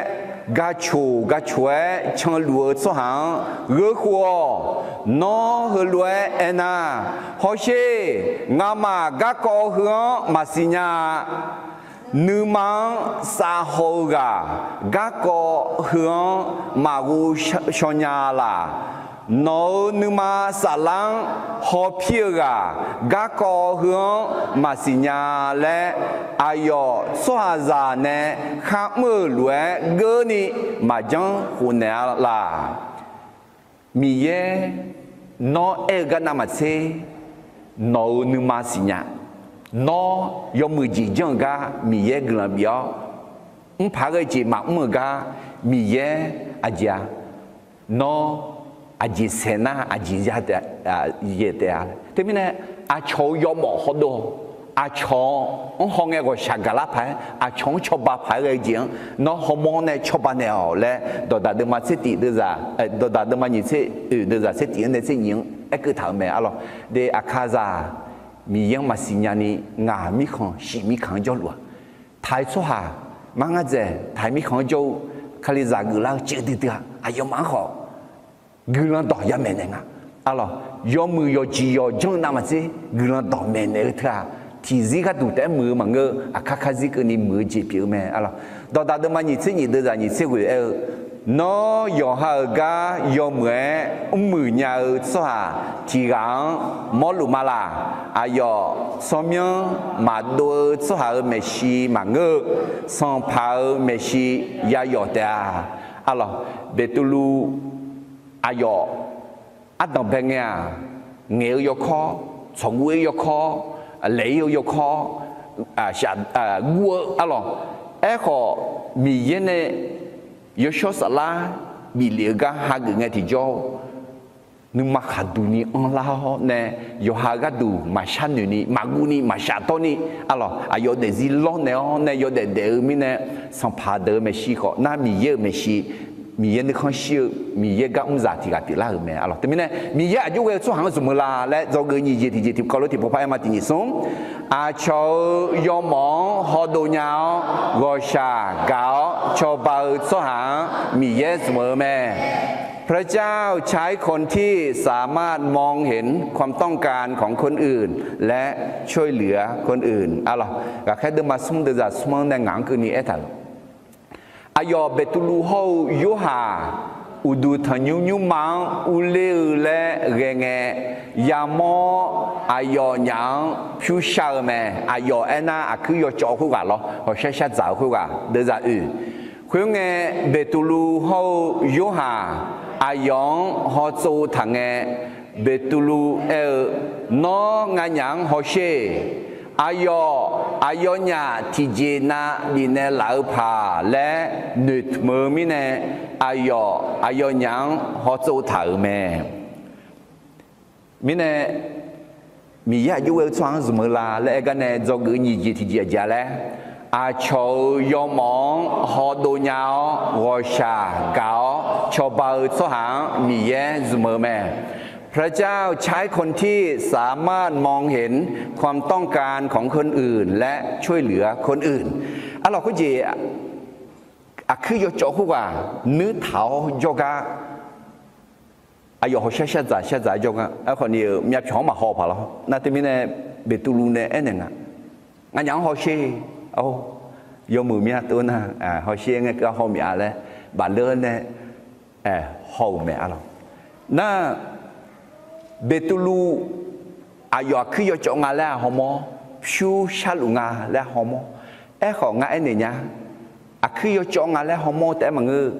gaqcoq gaqcoq-aer canluf-eu tsawrhaq-anr gheurkhov-awq. Nawr heulof-aer aernar, hawsher, ngamaf garkawv heu-anr maqsiq nya-a. Nuima-anr savhaw-eu ghaq garkawv heu-anr maqghov shaw nya laq. Nawq-euq nuima saflar-anr hawpir-eu ghaq garkawv heu-anr maqsiq nya laer, aqyawf tsawrhaqzaq nae kharmr-euq lof-aer geurni maqjanr khofnaeq-a laq. Miqyaer nawr aer-eu gar navmaqtser nawq-euq nuima siqnya. Nawr yawmuiq jeq janr-eu gar Miqyaer guiqlanq bif-awr, mrpaq ghae jeq maqmr-eu gar Miqyaer aqjeq-a, nawr aqjeq saeq nar aqjeq ya taef-a. Teumirnae aqcawq-euq yawmawf hawdov-awq. Aqcawq-anr hawngae ghawqshaq gaqlar paq-aer, aqcawq-anr cawba paq-aer ghae-eu jeq-anr nawr hawmawr nae cawba naeq-awq laer, dawqdaq deuvma tser tif deuvzaq, dawqdaq deuvma nyiq tser oeq deuvzaq tser tif-anr nae tser nyiq-anr aerkeuv taq-euq mae arlawq. De aqkazaq Miqyaer-anr maqsiq nyani ngaq mirkhanq shif mirkhanq-anr jawrluf-aq, taq-eu tsawrhaq mar ngar dzaeq taq-eu mirkhanq-anr jawr-eu Kalizaq geuflar-eu cuiv duidui-a. Aqyawfmaf-anr khawf guiqlanq dawq yamaeq naeq nga. Arlawq, yawmuiq yawqjeq yawqjanr-eu navmaqtser guiqlanq dawq maeqnaeq-eu teu-aq, tiqzir gharduq taef-aer muiq-eu maqngeur-eu, aqkar karzir keuvni muiq-eu jeq pyeuf-eu mae arlawq. Dawqdaq deuvma nyiq tser nyiq deuvzaq nyiq tser ghoeq aer-eu, nawr yawqha-euq gar yawmuiq-aer mrmuiq nya-eu tsawrhaq tiq ghaq-anr mawrluf ma laq. Aqyawf tsawrmyanr maqdov-eu tsawrhaq-euq maeqshi maqngeur-eu, sanqpaq-euq maeqshi yayawf taef-a. Arlawq, Beqtuvluv aqyawf ardanq bae ngae-aq, ngaeq-eu yawkawr, tsawqguv-ir yawkawr, laeq-ir-eu yawkawr, guv-eu arlawq. Aerkhawf, Miqyaer nae yawshawr saflar bif lef-eu gar hageuf ngae tiqjawr, nuima khaqduq ni anrlar-awr nae, yawqha gharduq maqshar noeq ni, maqguv ni, maqshaf dawr ni, arlawq, aqyawf daefzir lawrnaeq-awr nae yawdaef daef-eu mirnae, sanqpaq deuq-euq maeqshi khawf nar Miqyaer-euq maeqshi, Miqyaer nuikhanr shir-eu Miqyaer gar mrzaq tiq ghaq pyeuflar-euq mae arlawq. Teumirnae Miqyaer aqjox ghae-eu tsawrhaq-anr zmq-eu la laer dzawgeuf nyiq jeq tiqjeq tiqkawv lof tiqpov par aer ma. Tiq nyiq smr, aqcawq-euq yawmawf-anr hawdov nya-awr ghawqshaq gaq-awr cawba-eu tsawrhaq-anr Miqyaer zmq-eu mae. พระเจ้าใช้คนที่สามารถมองเห็นความต้องการของคนอื่น และช่วยเหลือคนอื่น arlawq. Ghaqkhaer deuvma smr deuvzaq smr-anr nae ngaq-anr keuvni aertaq-euq, aqyawf Beqtuvluv hawr-eu Yorhaq uqduq tanqnymr nymrma-anr urler-eu laer ghae ngae, yamawr aqyawfnyaf-anr pyur shar-eu mae. Aqyawf aernar, aqkuir yawcawv khoerghaq lawr, hawqshar shardzaq-eu khoerghaq deuvzaq oeq. Khoerngae, Beqtuvluv hawr-eu Yorhaq aqyawf-anr hawtsov taq ngae, Beqtuvluv aer-eu, Nawr nganyaf-anr hawsher. Aqyawf aqyawfnyaf tiqjeq nav bifnaeq laf-eu paq laer noeqtmq-eu mirnae, aqyawf aqyawfnyaf-anr hawtsov taq-euq mae. Mirnae, Miqyaer aqjox ghae-eu tsawrhaq-anr zmq-eu la laer aer gar nae dzawgeuf nyiq jeq tiqjeq aqjeq-a laer, aqcawq-euq yawmawf-anr hawdov nya-awr ghawqshaq gaq-awr cawba-eu tsawrhaq-anr Miqyaer zmq-eu mae. พระเจ้าใช้คนที่สามารถมองเห็นความต้องการของคนอื่น และช่วยเหลือคนอื่น Arlawq, khoerjeq aqkuir yawcawv khoerghaq nuirtaq-awr jawrgar, aqyawf hawqshar shardzaq shardzaq-aer jawrgar, aerkhawf ni-euq myavpyawq-anr maqhaw paq lawr. Nar teumirnae Beqtuvluv nae aernaeq nga, Nganyaf-anr hawsher. Yawmuiq myav tov nar, hawsher ngae keuv-a haw miq-a laer bafler nae haw-euq mae arlawq. Nar, Beqtuvluv aqyawf aqkuir yawcawv nga laer-aq hawmawr, pyur sharluf nga laer hawmawr. Aerkhawf ngar aernaeq nya, aqkuir yawcawv nga laer hawmawr-eu taef-aer maqngeur,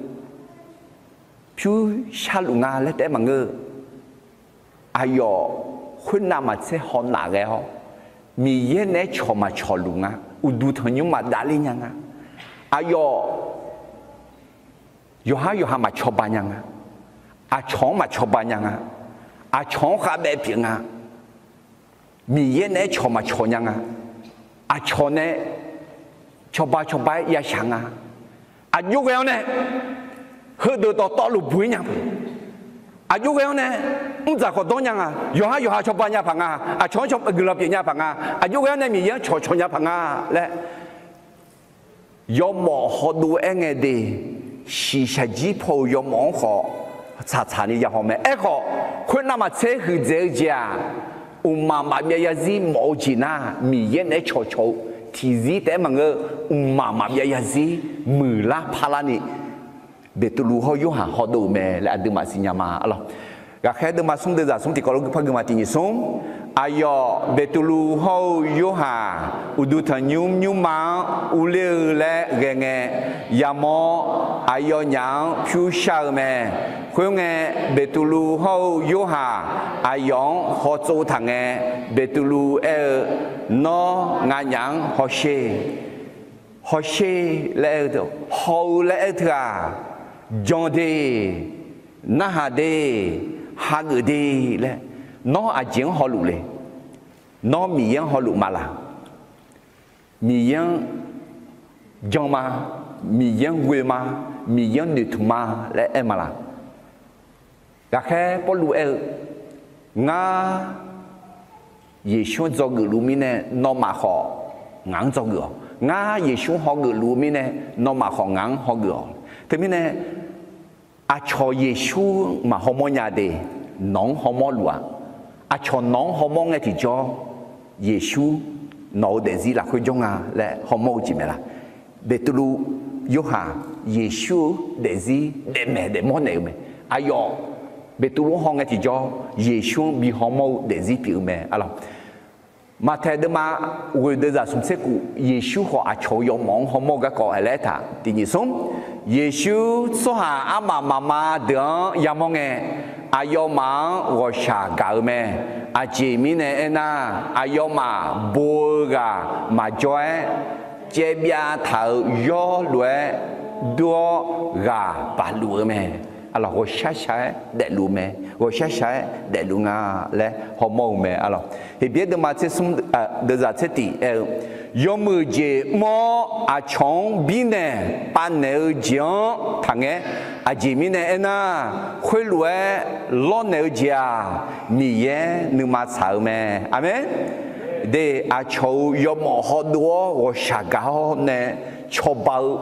pyur sharluf nga laer taef-aer maqngeur. Aqyawf khoernav maqtser hawnaf ghae-awr, Miqyaer naeq-aer cawq maqcawq luf nga. Uqduq tanqnymr maqdav ler nya nga. Aqyawf yawqhar yawqha maqcawba nya nga. Aqcawq-anr maqcawba nya nga. Aqcawq-anr khavbaev pyeuf nga. Miqyaer naeq-aer cawq maqcawq nya nga. Aqcawq nae cawba cawba-aer yashaq nga. Aqjox ghae-awr nae heudeuq dawqtawvluf buq-ir nya peuq. Aqjox ghae-awr nae mrdzaq khawf dawr nya nga. Yawqhar yawqha cawba nya paq nga. Aqcawq-anr guiqlanq pyeuf nya paq nga. Aqjox ghae-awr nae Miqyaer-anr cawqcawq nya paq nga laer yawmawf hawdov-aer ngae de, shiqshaq jir paw-euq yawmawf-anr khawf tsaqtsaq ni yahaw mae. Aerkhawf, khoernav maqtser huiqdzaeq-eu jeq-aq, mqmaq maqbyav zarzir mawf-eu jeq nar, Miqyaer naeq-aer cawqcawq-eu tiqzir taef-aer maqngeur, mqmaq maqbyav zarzir muiqlar parlar ni Beqtuvluv hawr-eu Yorhaq hawdov-euq mae laer aqduimaf siqnya ma arlawq. Ghaqkhaer deuvma smr deuvzaq smr tiqkawv lof gui par gui ma tiq nyiq smr. Aqyawf Beqtuvluv hawr-eu Yorhaq uqduq tanqnymr nymrma-anr urler-eu laer ghae ngae, yamawr aqyawfnyaf-anr pyur shar-eu mae. Khoerngae, Beqtuvluv hawr-eu Yorhaq aqyawf-anr hawtsov taq ngae, Beqtuvluv aer-eu, Nawr nganyaf-anr hawsher. Hawsher laer aer-eu, haw-eu laer aer-eu teu-aq, jan de, narhaq de, hageuf de laer, nawr aqjeq-anr hawluf le? Nawr Miqyaer-anr hawluf ma laq? Miqyaer-anr jan ma, Miqyaer-anr ghoe ma, Miqyaer-anr noeqtmq ma laer aer ma laq? Ghaqkhaer Pawrluv aer-eu, Ngar Yeqsur-anr dzawgeuf luf mirnae nawmaf khawf ngaq-anr dzawgeuf-awq. Ngar Yeqsur-anr hawgeuf luf-eu mirnae nawmaf khawf ngaq-anr hawgeuf-awq. Teumirnae aqcawq Yeqsur-anr maqhawmawr nya de, nawq-anr hawmawr luf-a. Aqcawq nawq-anr hawmawr ngae tiqjawr, Yeqsur nawq-eu daefzir lafkhoer jawr nga laer hawmawr-eu jeq mae laq? Beqtuvluv, Yorhaq, Yeqsur-eu daefzir daefmaeq daefmawr naeq-eu mae. Aqyawf Beqtuvluv-anr haw ngae tiqjawr, Yeqsur-anr bi hawmawr-eu daefzir pyeuf-eu mae arlawq. Maqtaeq deuvma ghoeq deuvzaq smq tser kuf, Yeqsur khawf aqcawq-eu yawmawf-anr hawmawr-eu garkawv laer aertaq tiq nyiq smr. Yeqsur tsawrhaq armaf mafma deuq-anr yamawr ngae, aqyawfmaf-anr ghawqshaq gaq-eu mae. Aqjeq mirnae aernar, aqyawfmaf bo-eu ghaq maqjawr-aer, caevbyav taq-euq yawr lof-aer dur-awr ghaq baqluf-eu mae. Arlawq, ghawqshaq shaq-aer daefluf-eu mae. Ghawqshaq shaq-aer daefluf nga laer hawmawr-eu mae arlawq. Heqbyaer deuvma tser smr, deuvzaq tser tiq aer-eu, yawmuiq jeq mr-awr aqcawq-anr birnaeq pavnaeq-eu jeq-anr taqngaer. Aqjeq mirnae aernar, khoerlof-aer lawrnaeq-eu jeq-aq, Miqyaer nuima tsaq-eu mae. Aqmeq. De, aqcawq-euq yawmawf hawdov-awr ghawqshaq gaq-awr nae cawba-eu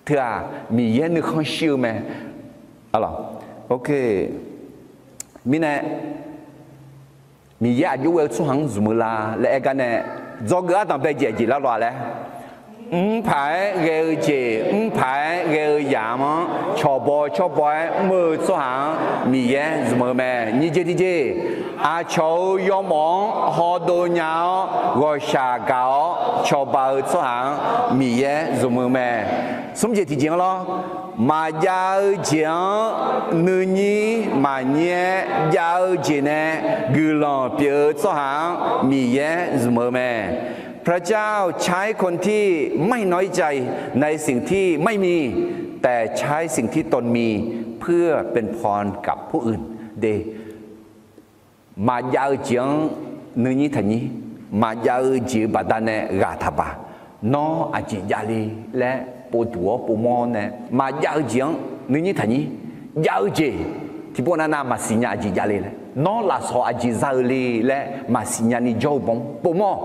teu-aq, Miqyaer nuikhanr shir-eu mae. Arlawq, ok. Mirnae, Miqyaer aqjox ghae-eu tsawrhaq-anr zmq-eu la laer aer gar nae, dzawgeuf ardanq bae jeq aqjeq lar lawq-a laer, mr paq-aer ghae-eu jeq, mr paq-aer ghae-eu yamq-anr cawqbaw cawrbaw-aer mr-eu tsawrhaq-anr Miqyaer zmq-eu mae. Nyiq jeq tiqjeq, aqcawq-euq yawmawf-anr hawdov nya-awr ghawqshaq gaq-awr cawba-eu tsawrhaq-anr Miqyaer zmq-eu mae. Smr jeq tiqjeq-anr lawr, maqjav-eu jeq-anr nuinyir maqnyir-aer jav-eu jeq nae guiqlanq pyeuf-eu tsawrhaq-anr Miqyaer zmq-eu mae. พระเจ้าใช้คนที่ไม่น้อยใจในสิ่งที่ไม่มี แต่ใช้สิ่งที่ตนมีเพื่อเป็นพรกับผู้อื่น De, maqjav-eu jeq-anr nuinyir taqnyir, maqjav-eu jeq-euq baqdanae ghaq taqbaq. Nawr aqjeq javle laer povduq-awr povmawr nae, maqjav-eu jeq-anr nuinyir taqnyir, jav-eu jeq tiqpov navnav maqsiq nya aqjeq javle laer, nawr lafsawq aqjeq za-eu le laer maqsiq nyani jawr-eu bawr povmawr.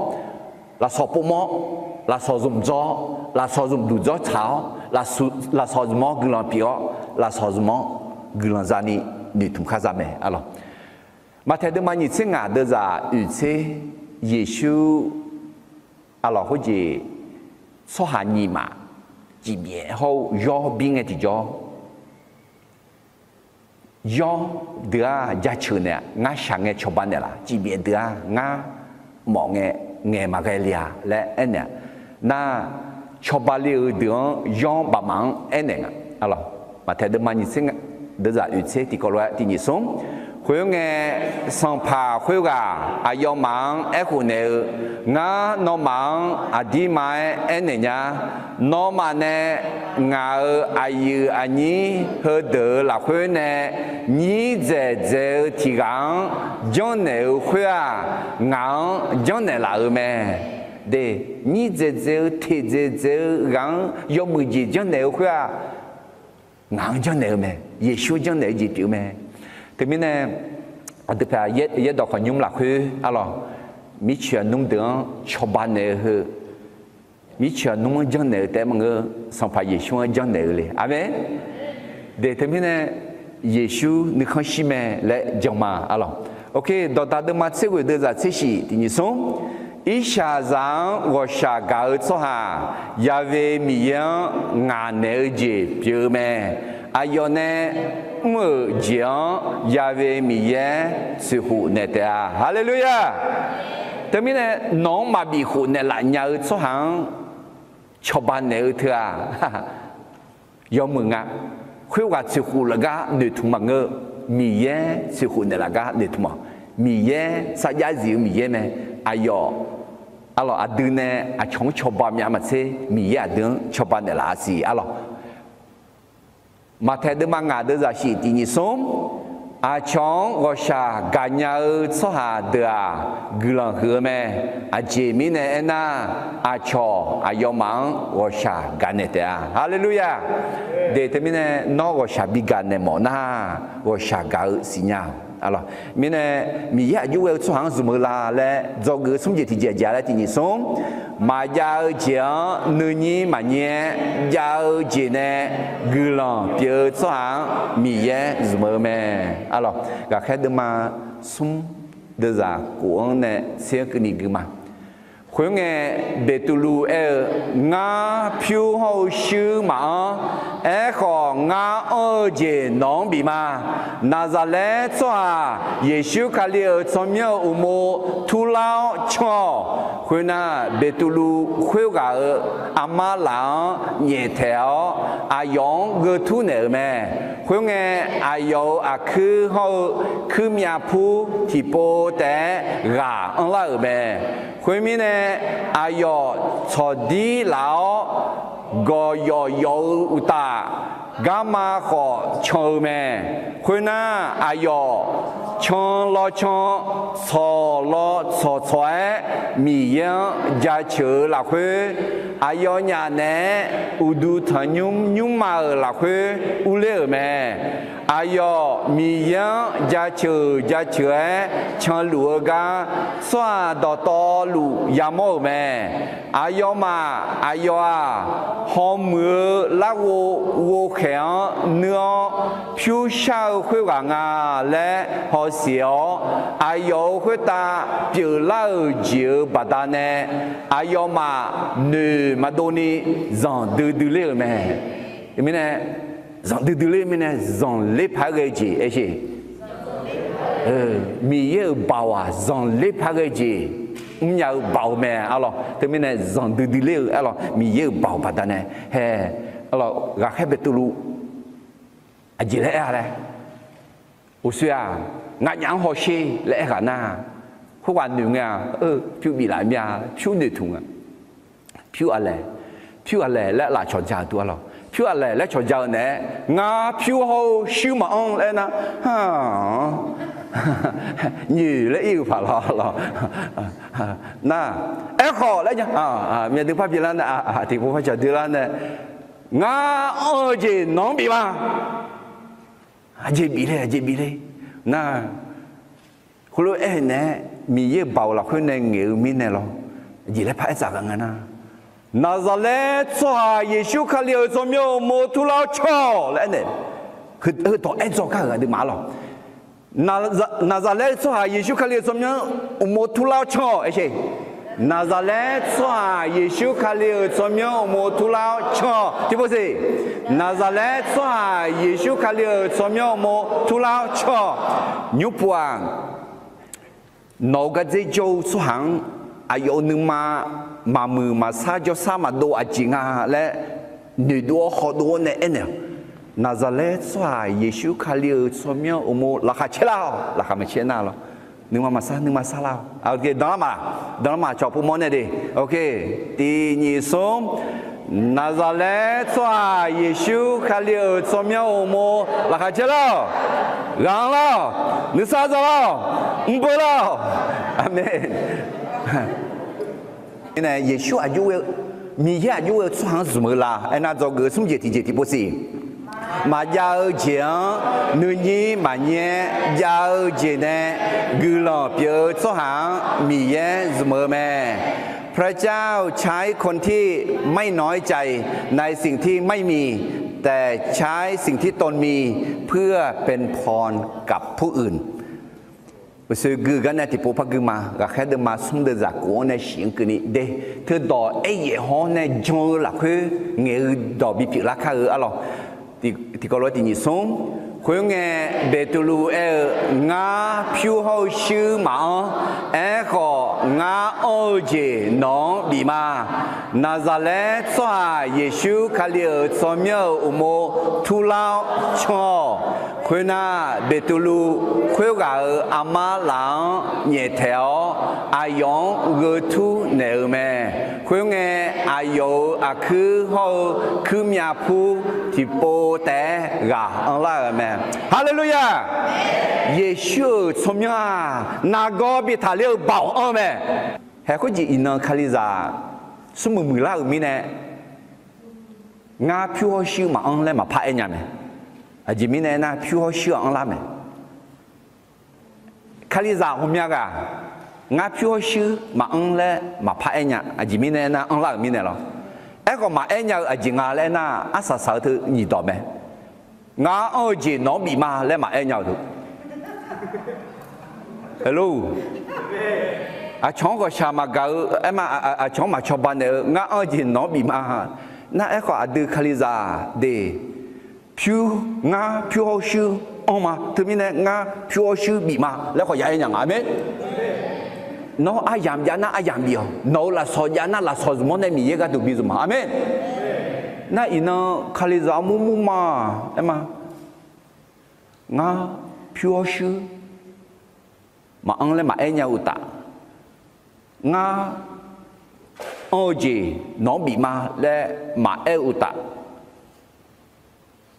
Lafsawq povmawr, lafsawq zmq dzawr-awr, lafsawq zmq duq dzawr tsaq-awr, lafsawq zmq-anr guiqlanq pyeuf-awr, lafsawq zmq-anr guiqlanq zani noeqtmq khar za mae arlawq. Maqtaeq deuvma nyiq tser ngaq deuvzaq oeq tser, Yeqsur arlawq khoerjeq tsawrhaq nyiq maf cifbyaef hawr-eu yawr bir ngae tiqjawr, yawr deuq-aq jaceuq naeq-a, ngar shaq ngae cawba naeqlaf, cifbyaef deuq-aq ngar mawf ngae ngaeq maqghae le-a laer aernaeq-a. Nar, cawba le-eu deuq-anr yawr bafmaf-anr aernaeq nga. Maqtaeq deuvma nyiq tser, deuvzaq oeq tser tiqkawv lof-aer tiq nyiq smr. Khoerngae, sanqpaq khoerghaq aqyawfmaf-anr aerkhof naeq-eu, Ngar nawmaf-anr aqdirma-aer aernaeq nya. Nawmaf nae ngaq-euq aqyuif aqnyir heudeuq-euq lafkhoer nae nyir dzaeq dzaeq-eu tiq ghaq-anr janrnaeq-eu khoer-aq, ngaq-anr janrnaeq laf-euq mae. De, nyir dzaeq dzaeq-eu teq dzaeq dzaeq-eu ghaq-anr yawmuiq jeq janrnaeq-eu khoer-aq, ngaq-anr janrnaeq-eu mae. Yeqsur-anr janrnaeq-eu jeq pyeuf-eu mae. Teumirnae, aqdui paeq yaerdawq khawf nymr lafkhoer arlawq, mircoeq aqnmr deuq-anr cawba naeq-eu heu, mircoeq aqnmr-anr janrnaeq-eu taef-aer maqngeur, Sanqpaq Yeqsur-anr janrnaeq-eu le. Aqmeq. De, teumirnae, Yeqsur nuikhanr shir mae laer jan ma arlawq. Ok, dawqdaq deuvma tser ghoeq deuvzaq tser shif tiq nyiq smr. Irshaqzaq-anr ghawqshaq gaq-eu tsawrhaq, Yaqve Miqyaer-anr ngaq naeq-eu jeq pyeuf-eu mae. Aqyawf nae mr-euq jeq-anr Yaqve Miqyaer tsoeqkhof naeq taef-a. Haleluya! Teumirnae, nawq-anr maqbif khof naeqlaf nya-eu tsawrhaq-anr cawba naeq-eu teu-aq, yawmuiq nga. Khoerghaq tsoeqkhof laf gar noeqtmq maqngeur. Miqyaer tsoeqkhof naeqlaf gar noeqtmq-awq. Miqyaer sarjax zif-eu Miqyaer mae. Aqyawf, arlawq, aqdui nae aqcawq-anr cawba myav maqtser, Miqyaer aqdui-anr cawba naeqlaf-a siq arlawq. Maqtaeq deuvma ngaq deuvzaq shif tiq nyiq smr. Aqcawq-anr ghawqshaq gaqnya-eu tsawrhaq deuq-aq, guiqlanq huiq-eu mae. Aqjeq mirnae aernar, aqcawq aqyawfmaf-anr ghawqshaq gaqnaeq taef-a. Haleluya! De, teumirnae nawr ghawqshaq bi gaqnaeq mawf nar, ghawqshaq gaq-eu siqnya-awq. Mirnae, Miqyaer aqjox ghae-eu tsawrhaq-anr zmq-eu la laer dzawgeuf-eu smr jeq tiqjeq jeq laer tiq nyiq smr. Maqjav-eu jeq-anr nuinyir maqnyir-aer jav-eu jeq nae guiqlanq pyeuf-eu tsawrhaq-anr Miqyaer zmq-eu mae. Arlawq, ghaqkhaer deuvma smr deuvzaq kof-anr nae tser-anr keuvni gui ma. Khoerngae, Beqtuvluv aer-eu, Ngar pyur hawr-eu shuir maqanr. Aerkhawf, ngar anr-eu jeq nawq-anr bif ma. Naqzaqlaer tsawrhaq Yeqsur Kali-euq tsawrmyanr-euq uqmov turlar-awr can-awq. Khoernar, Beqtuvluv khoerghaq-euq armar laf-anr nyaeftaeq-awr, aqyawf-anr geutur naeq-euq mae. Khoerngae, aqyawf-euq aqkuir hawr-eu kuirmyav pur tiqpov taef-aer ghaq anrlar-euq mae. Khoermirnae, aqyawf tsawqdir laf-awr, gawqyawf yawf-eu uqtaf, garma khawf can-eu mae. Khoernar, aqyawf can law can, tsawq law tsawq tsawq-aer Miqyaer-anr jaceuq-eu lafkhoer, aqyawfnyaf naeq-aer uqduq tanqnymr nymrma-euq lafkhoer urler-euq mae. Aqyawf Miqyaer-anr jaceuq jaceuq-aer canluf-eu gar, tsawrhaq dawqtawvluf yamawr-euq mae. Aqyawfmaf aqyawf-aq, hawmuiq-eu larghov ghovkhaeq-anr nuir-awr pyur shar-eu khoerghaq nga laer hawsiq-awr, aqyawf-euq khoertav pyeuflar-euq jeq-euq baqdanae, aqyawfmaf noeq maqdov ni zanqdui dui ler-euq mae. Mirnae, zanqdui dui ler mirnae, zanqler paq-aer ghae-eu jeq aer-eu, Miqyaer-euq baoq-aq, zanqler paq-aer ghae-eu jeq, mrnya-eu baoq mae arlawq. Teumirnae zanqdui dui ler-eu arlawq, Miqyaer-euq baoq baqdanae hae, arlawq, ghaqkhaer Beqtuvluv aqjeq laer aer-a laer, uqshoe-aq, nganyaf-anr hawsher laer aerghaq nar, khoerghaq noeq ngae-aq, pyur biflaf mir-a, pyur noeqtmq-a. Pyur aqlaeq, pyur aqlaeq laer laf cawqja-euq tu arlawq. Pyur aqlaeq laer cawqja-eu naeq-aer, ngar pyur hawr-eu shuir maqanr laer nar, ha, nyoeq laer ir-eu paq lawq lawq. Nar, aerkhawf laer nya, myavdui par byalar nae, tiqpov par caq dui lar nae, ngar anr-eu jeq nawq-anr bif ma. Aqjeq bif le, aqjeq bif le. Nar, heulof-aer aer-eu naeq-aer, Miqyaer-euq baoq lafkhoer nae ngaeq-eu mirnae lawr, aqjeq laer paq-aer tsaf ghaq nga nar, Naqzaqlaer tsawrhaq Yeqsur Kali-euq tsawrmyanr-euq uqmov turlar-awr can-awq laer aernaeq, heudawq aer dzaw gar-euq aqduimaf-a lawq. Naqzaqlaer-eu tsawrhaq Yeqsur Kali-euq tsawrmyanr uqmov turlar-awr can-awq aer sher. Naqzaqlaer tsawrhaq Yeqsur Kali-euq tsawrmyanr uqmov turlar-awr can-awq. Tiqpov siq. Naqzaqlaer tsawrhaq Yeqsur Kali-euq tsawrmyanr uqmov turlar-awr can-awq. Nymrpuq-aq, nawq-euq gardzer jawr-eu tsawrhaq-anr aqyawf-euq nuima maqmuiq maqsar jawrsar maqdov aqjeq nga laer noeqdov-awr hawdov-awr nae aernaeq-awq. Naqzaqlaer tsawrhaq Yeqsur Kali-euq tsawrmyanr uqmov laqkhaq caerlar-awq. Laqkhaq maqcaer nar lawr. Nuima maqsar nuima sarlar-awq. Danlar ma, danlar ma, cawq pov mawr nae de. Tiq nyif smr. Naqzaqlaer tsawrhaq Yeqsur Kali-euq tsawrmyanr uqmov laqkhaq caerlar-awq. Ghaq-anr lar-awq. Nuisar dzawlar-awq. Mrbeu lar-awq. Aqmeq. Nae Yeqsur aqjox ghae-eu, Miqyaer aqjox ghae-eu tsawrhaq-anr zmq-eu la aernar, dzawgeuf-eu smr jeq tiqjeq tiqpov siq. Maqjav-eu jeq-anr nuinyir maqnyir-aer jav-eu jeq nae guiqlanq pyeuf-eu tsawrhaq-anr Miqyaer zmq-eu mae. พระเจ้าใช้คนที่ไม่น้อยใจในสิ่งที่ไม่มี แต่ใช้สิ่งที่ตนมีเพื่อเป็นพรกับผู้อื่น Uqsoe gui gar nae tiqpov par gui ma. Ghaqkhaer deuvma smr deuvzaq kof-anr nae shif-anr keuvni de. Teudawq aeryaef haw-awr nae jan-eu lafkhoer ngaeq-eu dawq bipyeuf lar kar-eu arlawq. Tiqkawv lof-aer tiq nyif smr. Khoerngae, Beqtuvluv aer-eu, Ngar pyur hawr-eu shuir maqanr. Aerkhawf, ngar anr-eu jeq nawq-anr bif ma. Naqzaqlaer tsawrhaq Yeqsur Kali-euq tsawrmyanr-euq uqmov turlar-awr can-awq. Khoernar, Beqtuvluv khoerghaq-euq armar laf-anr nyaeftaeq-awr, aqyawf-anr gheu tur naeq-eu mae. Khoerngae, aqyawf-euq aqkuir hawr-eu kuirmyav pur tiqpov taef-aer ghaq anrlar-euq mae. Haleluya! Yeqsur-euq tsawrmyanr-aq, nargawr bi taqler-eu baoq anr mae. Haeq khoerjeq iqnan Kalizaq smrmuiq muiqlar-euq mirnae, Ngar pyur hawr shuir maqanr laer maqpar aer nya mae. Aqjeq mirnae aernar, pyur hawr shuir-aq anrlar mae. Kalizaq ghawqmya ghaq, Ngar pyur hawr shuir maqanr laer maqpar aer nya. Aqjeq mirnae aernar, anrlar-euq mirnae lawr. Aerkhawf, maqaer nya-eu aqjeq nga laer aernar, arsaq saq-eu teu nyiq dawq mae. Ngar anr-eu jeq nawq-anr bif ma laer maqaer nya-euq teu. Hello. Aqcawq-anr ghawqshaq maqgaq-eu aerma, aqcawq-anr maqcawba naeq-eu, Ngar anr-eu jeq nawq-anr bif ma. Nar aerkhawf, aqdui Kalizaq de, pyur, ngar pyur hawr shuir anr ma. Teumirnae ngar pyur hawr shuir bif ma laer khawf ya aer nya nga. Aqmeq. Nawr aryamq jav nar aryamq bif-awq. Nawq-euq lafsawq jav nar lafsawq zmq-awr nae Miqyaer gharduq bi zmq ma. Aqmeq. Nar iqnan Kalizaq armur mur ma aerma. Ngar pyur hawr shuir maqanr laer maqaer nya-eu uqtaf, ngar anr-eu jeq nawq-anr bif ma laer maqaer-eu uqtaf,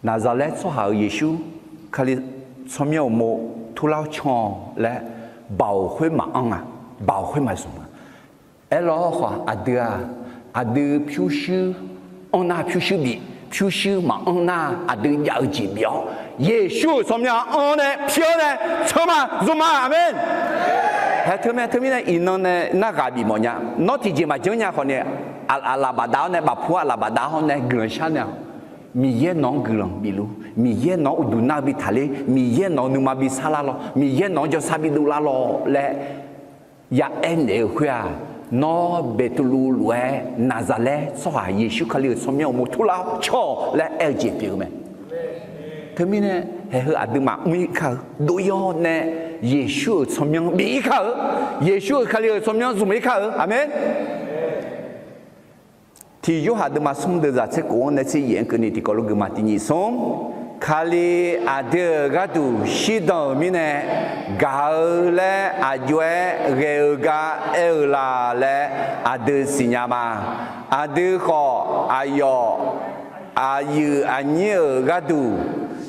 Naqzaqlaer tsawrhaq-euq Yeqsur Kali tsawrmyanr uqmov turlar-awr can-awq laer, baoq khoer maqanr-a, baoq khoer maqzmq-a. Aerlawr khawf aqdui-aq, aqdui pyurshuir anr nar pyurshuir bif, pyurshuir maqanr nar aqdui jav-eu jeq bif-awr, Yeqsur-euq tsawrmyanr anr nae pyur nae tsanr ma zmq ma. Aqmeq. Haeq teumae teumirnae iqnan nae narghaq bifmawf nya. Nawr tiqjeq maqjanr nya khawf ni, aqlaf bafdav-awr nae, bafpu aqlaf bafdav-awr nae guiqlanq shar nae-awq. Miqyaer nawq-anr guiqlanq bifluf, Miqyaer nawq-anr uqduq nar-eu bi taqler, Miqyaer nawq-eu nuima bi sar lar lawr, Miqyaer nawq-anr jawrsar bi dov lar lawr laer ya aer naeq-eu khoer-aq, nawr Beqtuvluv lof-aer Naqzaqlaer tsawrhaq Yeqsur Kali-euq tsawrmyanr uqmov turlar-awr can-awq laer aer-eu jeq pyeuf-eu mae. Teumirnae haeq heu aqduimaf mr-ir kar-eu, dov-ir-awr nae Yeqsur-euq tsawrmyanr bif-ir kar-eu, Yeqsur-euq Kali-euq tsawrmyanr zmq-ir kar-eu. Aqmeq. Tiq Yorhaq deuvma smr deuvzaq tser khof-anr nae tser yaef-anr keuvni tiqkawv lof gui ma. Tiq nyif smr. Kali aqdui-euq gharduq shirdan-euq mirnae gaq-eu laer aqjox-aer ghae-eu gar aer-eu la laer aqdui siqnya ma. Aqdui khawf aqyawf aqyuif aqnyir-euq gharduq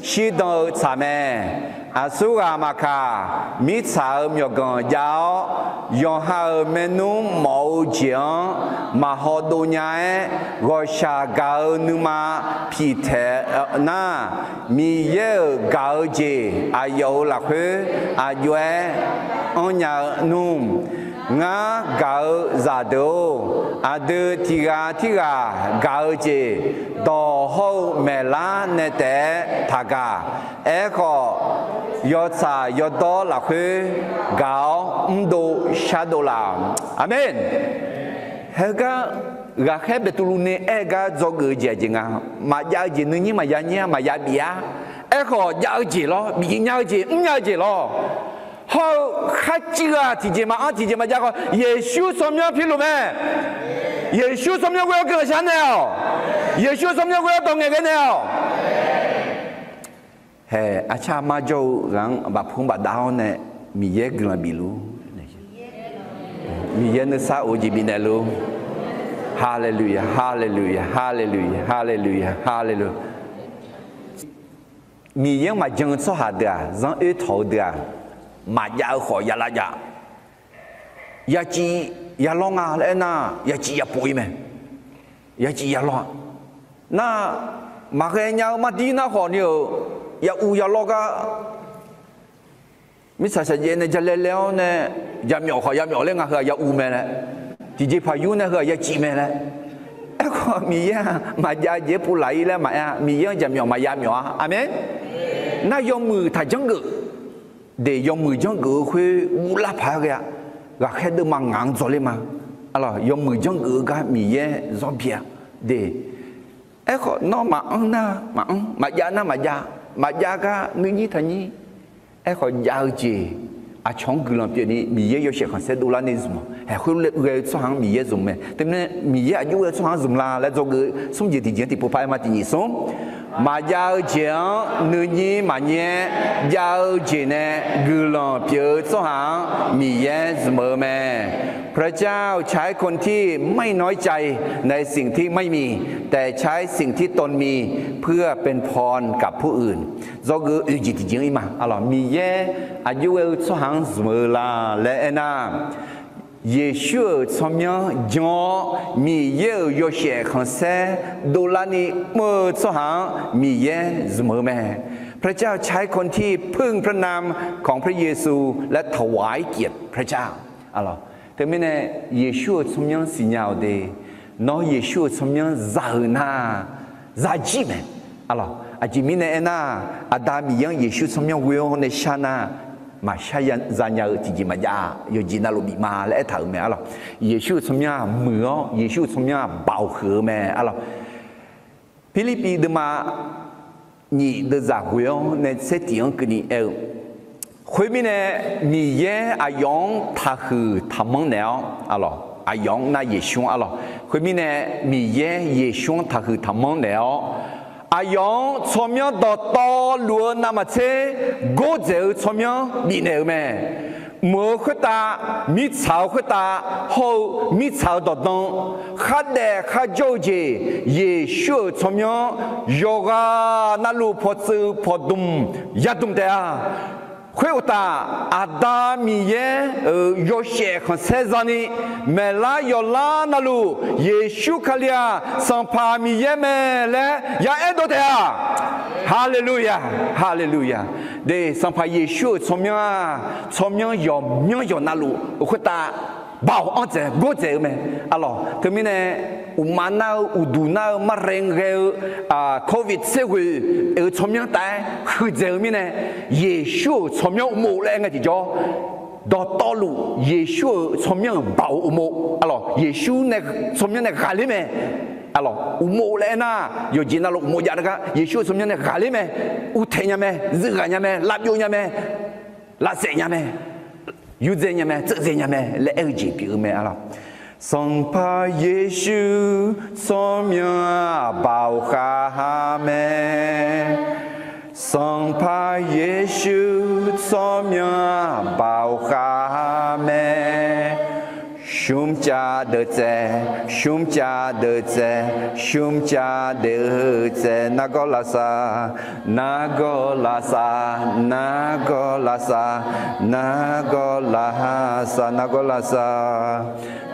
shirdan-eu tsaq mae. Aqsurghaq maqkaq, mirtsaq-euq myawqganq jav-awr, yawqha-euq maernmr mawf-eu jeq-anr maqhaw dov nya-aer, ghawqshaq gaq-eu nuima piqtaeq nar, Miqyaer-euq gaq-eu jeq aqyawf-euq lafkhoer aqjox-aer anrnya-eu nmr. Ngar gaq-eu zaqdeuq-or, aqdui tiq ghaq tirghaq gaq-eu jeq dawq hawr-eu maeqlar nae taef-aer taqgaq. Aerkhawf, yawtsaq yawdawr lafkhoer gaq-awr mrdov shardov laf. Aqmeq. Heugar ghaqkhaer Beqtuvluv nae aer-eu gar dzawgeuf-eu jeq aqjeq nga. Maqjav-eu jeq nuinyir maqya nyir-a, maqya bif-ar. Aerkhawf jav-eu jeq lawr, bif nya-eu jeq, mrnya-eu jeq lawr. Hawr-eu kharciv-aq tiqjeq maqanr tiqjeq maqjav khawf, Yeqsur tsawrmyanr pirluf mae. Yeqsur tsawrmyanr ghoe-awr guiqlanq shar naeq-awq. Yeqsur tsawrmyanr ghoe-awr dawq ngaeqghae naeq-awq. Hae, arcar armar jawr-eu ghaq-anr bafpur bafdav-awr nae Miqyaer guiqlanq bif luf. Miqyaer nuisar of-eu jeq bifnaeq luf. Haleluya, haleluya, haleluya, haleluya, haleluya. Miqyaer-anr maqjan-eu tsawrhaq deuq-aq, zanr oer tawq-eu deuq-aq, maqjav-eu khawf ya lavjav. Yacif yalawr nga laer aernar, yacif yapov-ir mae. Yacif yalawr-a. Nar, maqghae nya-eu mardir nar khawfni-euq, ya uv ya lawr gar mirtsaq shaqjaev nae jalae lae-awr nae, jaqmyawf khawf yamyawf laer nga heu-aq ya uv mae laer, tiqjeqpaq yur nae heu-aq ya cif mae laer. Aerkhawf Miqyaer-aq maqjav jeq-aer pov laf-ir laer maqaer-a. Miqyaer-anr jaqmyawf maqya myawf-a. Aqmeq. Nar yawmuiq taqjanr geuf. Deq yawmuiq janrgeuf-eu khoer guvlar paq-aer ghae-a. Ghaqkhaer deuvma ngaq-anr dzawr ler ma. Arlawq, yawmuiq janrgeuf-eu gar Miqyaer zanr bya. Deq, aerkhawf nawr maqanr nar maqanr, maqjav nar maqjav, maqjav gar nuinyir taqnyir. Aerkhawf jav-eu jeq aqcawq-anr guiqlanq pyeufni Miqyaer yawshaef khanqsaer dovlar ni zmq-awq. Haeq khoer ghae-eu tsawrhaq-anr Miqyaer zmq mae. Teumirnae Miqyaer aqjox ghae-eu tsawrhaq-anr zmq la laer dzawgeuf-eu smr jeq tiqjeq-anr tiqpov par aer ma. Tiq nyiq smr. Maqjav-eu jeq-anr nuinyir maqnyir-aer, jav-eu jeq nae guiqlanq pyeuf-eu tsawrhaq-anr Miqyaer zmq-eu mae. พระเจ้าใช้คนที่ไม่น้อยใจในสิ่งที่ไม่มี แต่ใช้สิ่งที่ตนมีเพื่อเป็นพรกับผู้อื่น Dzawgeuf-eu oeq jeq tiqjeq-anr ir ma. Arlawq, Miqyaer aqjox ghae-eu tsawrhaq-anr zmq-eu la laer aernar, Yeqsur-euq tsawrmyanr jan-awr Miqyaer-euq yawshaef khanqsaer dovlar ni mr-eu tsawrhaq-anr Miqyaer zmq-eu mae. พระเจ้าใช้คนที่พึ่งพระนามของพระเยซูและถวายเกียรติพระเจ้า Arlawq, teumirnae Yeqsur-euq tsawrmyanr siqnya-awq de. Nawr Yeqsur-euq tsawrmyanr za-euq nar, zajir mae. Arlawq, aqjeq mirnae aernar, Aqda Miqyaer-anr Yeqsur tsawrmyanr ghoe-awr nae shar nar, maqshar ya zanya-eu tiqjeq maqjav, yawqjeq navluf bif ma laer aertaq-euq mae. Arlawq, Yeqsur-euq tsawrmyanr-aq muiq-awr, Yeqsur-euq tsawrmyanr-aq baoq huiq-eu mae. Arlawq, Pirlirpiv deuvma nyiq deuvzaq ghoe-awr nae tser tiq-anr keuvni aer-eu, khoermirnae Miqyaer aqyawf-anr taqhuiq taqmanr naeq-awr, arlawq, aqyawf-anr nar Yeqsur-anr, arlawq, khoermirnae Miqyaer Yeqsur-anr taqhuiq taqmanr naeq-awr, aqyawf-anr tsawrmyanr dawqtawvluf-eu navmaqtser gordzaeq-eu tsawrmyanr bifnaeq-euq mae. Mq-eu khoertav, mirtsaq-eu khoertav hawr-eu mirtsaq-eu dawqdan, khardaef kharjawr-eu jeq, Yeqsur-euq tsawrmyanr yawqghaq navluf pawqtsuif pawqdmq yadmq taef-a. Khoeruqtaf, Aqda Miqyaer-euq yawshaef khanqsaer zani, maeqlar yawqlar navluf Yeqsur Kali-aq Sanqpaq Miqyaer mae laer ya aerdov taef-a. Haleluya, haleluya. De, Sanqpaq Yeqsur-euq tsawrmyanr-aq, tsawrmyanr yawqmyanr yawq navluf-eu khoertav baoq anr dzaeq gordzaeq-eu mae. Arlawq, teumirnae uqma nar-eu, uqduq nar-eu, marren ghae-eu, covid tser ghoeq-eu tsawrmyanr taef-aer huiqdzaeq-eu mirnae, Yeqsur-euq tsawrmyanr uqmov laer aer ngae tiqjawr, dawqtawvluf Yeqsur-euq tsawrmyanr-euq baoq uqmov, arlawq, Yeqsur nae tsawrmyanr nae ghaqler mae. Arlawq, uqmov laer aernar, yawqjeq navluf uqmov jav-eu gar Yeqsur-euq tsawrmyanr nae ghaqler mae. Uvtaeq nya mae, zuivghaq nya mae, lavbyov nya mae, lavsaef nya mae, yurdzae nya mae, tserdzae nya mae laer aer-eu jeq pyeuf-eu mae. Arlawq, Sanqpaq Yeqsur tsawrmyanr-aq baoq khav-a mae. Sanqpaq Yeqsur tsawrmyanr-aq baoq khav-a mae. Shmrcav deuq tsaev, shmrcav deuq tsaev, shmrcav deuq-eu tsaev, nargawr lavsav, nargawr lavsav, nargawr lavsav, nargawr lavsav, nargawr lavsav.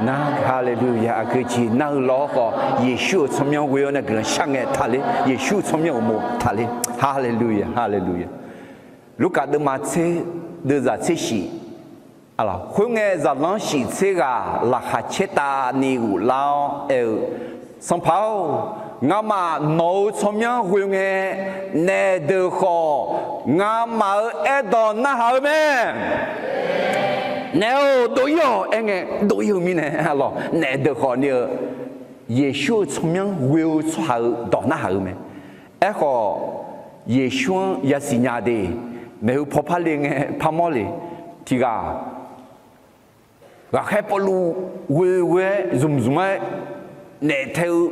Nar, haleluya, aqgeu jeq nar-eu lawr khawf, Yeqsur-euq tsawrmyanr ghoe-awr nae guiqlanq shar ngae taqler, Yeqsur-euq tsawrmyanr uqmov taqler. Haleluya, haleluya. Lurkaf deuvma tser, deuvzaq tser shif. Khoerngae zaqlanr shif tser ghaq laqkhaq caer tavni ghoflar-awr aer-eu, Sanqpaq-or, ngamaf nawq-euq tsawrmyanr ghoe ngae, naef deuq khawf Ngamaf-euq aerdawq narhaq-eu mae. Naef-or, dov-ir-awq aer ngae, dov-ir-eu mirnae, arlawq, naef deuq khawf ni-eu Yeqsur-euq tsawrmyanr ghoe-eu tsawrhaq-euq dawq narhaq-eu mae. Aerkhawf, Yeqsur-anr yasiq nya de. Maeqhu paw par le ngae parmawr le. Tiqghaq ghaqkhaer Pawrluv ghoe ghoe-aer zmq zmq-aer naef tae-eu,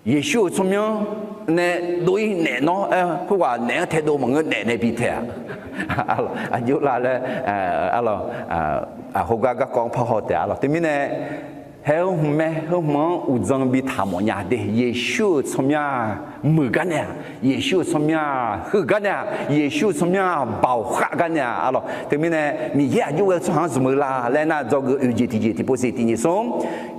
Yeqsur-euq tsawrmyanr nae dov-ir naef nawr-aer khoerghaq naef-anr taedov maqngeur, naef nae bi tae-aq. Aqjox la laer, arlawq, khoergar garkawv-anr parhaw taef, arlawq. Teumirnae, haer-eu hmq mae, heu hmq-anr uqdzan bi taq mawf nya de. Yeqsur-euq tsawrmyanr-aq muiq gar nae-aq, Yeqsur-euq tsawrmyanr-aq heugar nae-aq, Yeqsur-euq tsawrmyanr-aq baoq khav gar nae-aq, arlawq. Teumirnae Miqyaer aqjox ghae-eu tsawrhaq-anr zmq-eu la laer nar, dzawgeuf oeq jeq tiqjeq tiqpov siq tiqnyif smr,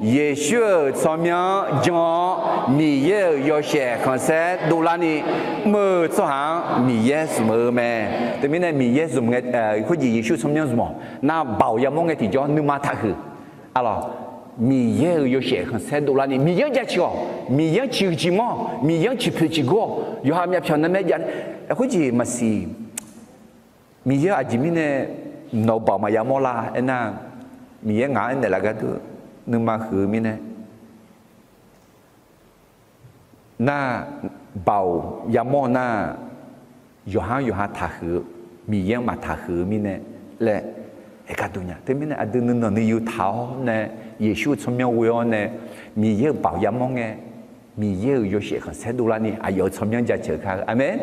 Yeqsur-euq tsawrmyanr jan-awr, Miqyaer-euq yawshaef khanqsaer dovlarni mr-eu tsawrhaq-anr Miqyaer zmq-eu mae. Teumirnae Miqyaer zmq ngae, khoerjeq Yeqsur tsawrmyanr zmq-awq nar, baoq yamawr ngae tiqjawr nuima taqhuiq. Arlawq, Miqyaer-euq yawshaef khanqsaer dovlarni Miqyaer-anr jaceuq-awq, Miqyaer-anr ciqhuiq ciqmanr-awq, Miqyaer-anr ciqpoeq ciqgor-awq, yawqha myavpyawq narmaer jav-a. Khoerjeq maqsiq. Miqyaer aqjeq mirnae nawq-euq baoq maqya mawr la aernar, Miqyaer ngaq-anr aernaeq laf gharduq nuima huiq-eu mirnae, nar, baoq yamawr nar, yawqha-anr yawqha taqhuiq-eu, Miqyaer-anr maqtaqhuiq-eu mirnae laer aer gharduq nya. Teumirnae aqdui nuinanq nuiyu taq-awr nae, Yeqsur-euq tsawrmyanr ghoe-awr nae, Miqyaer-euq baoq yamawr ngae, Miqyaer-euq yawshaef khanqsaer dovlarni aqyawf-euq tsawrmyanr jaceuq kar-eu. Aqmeq.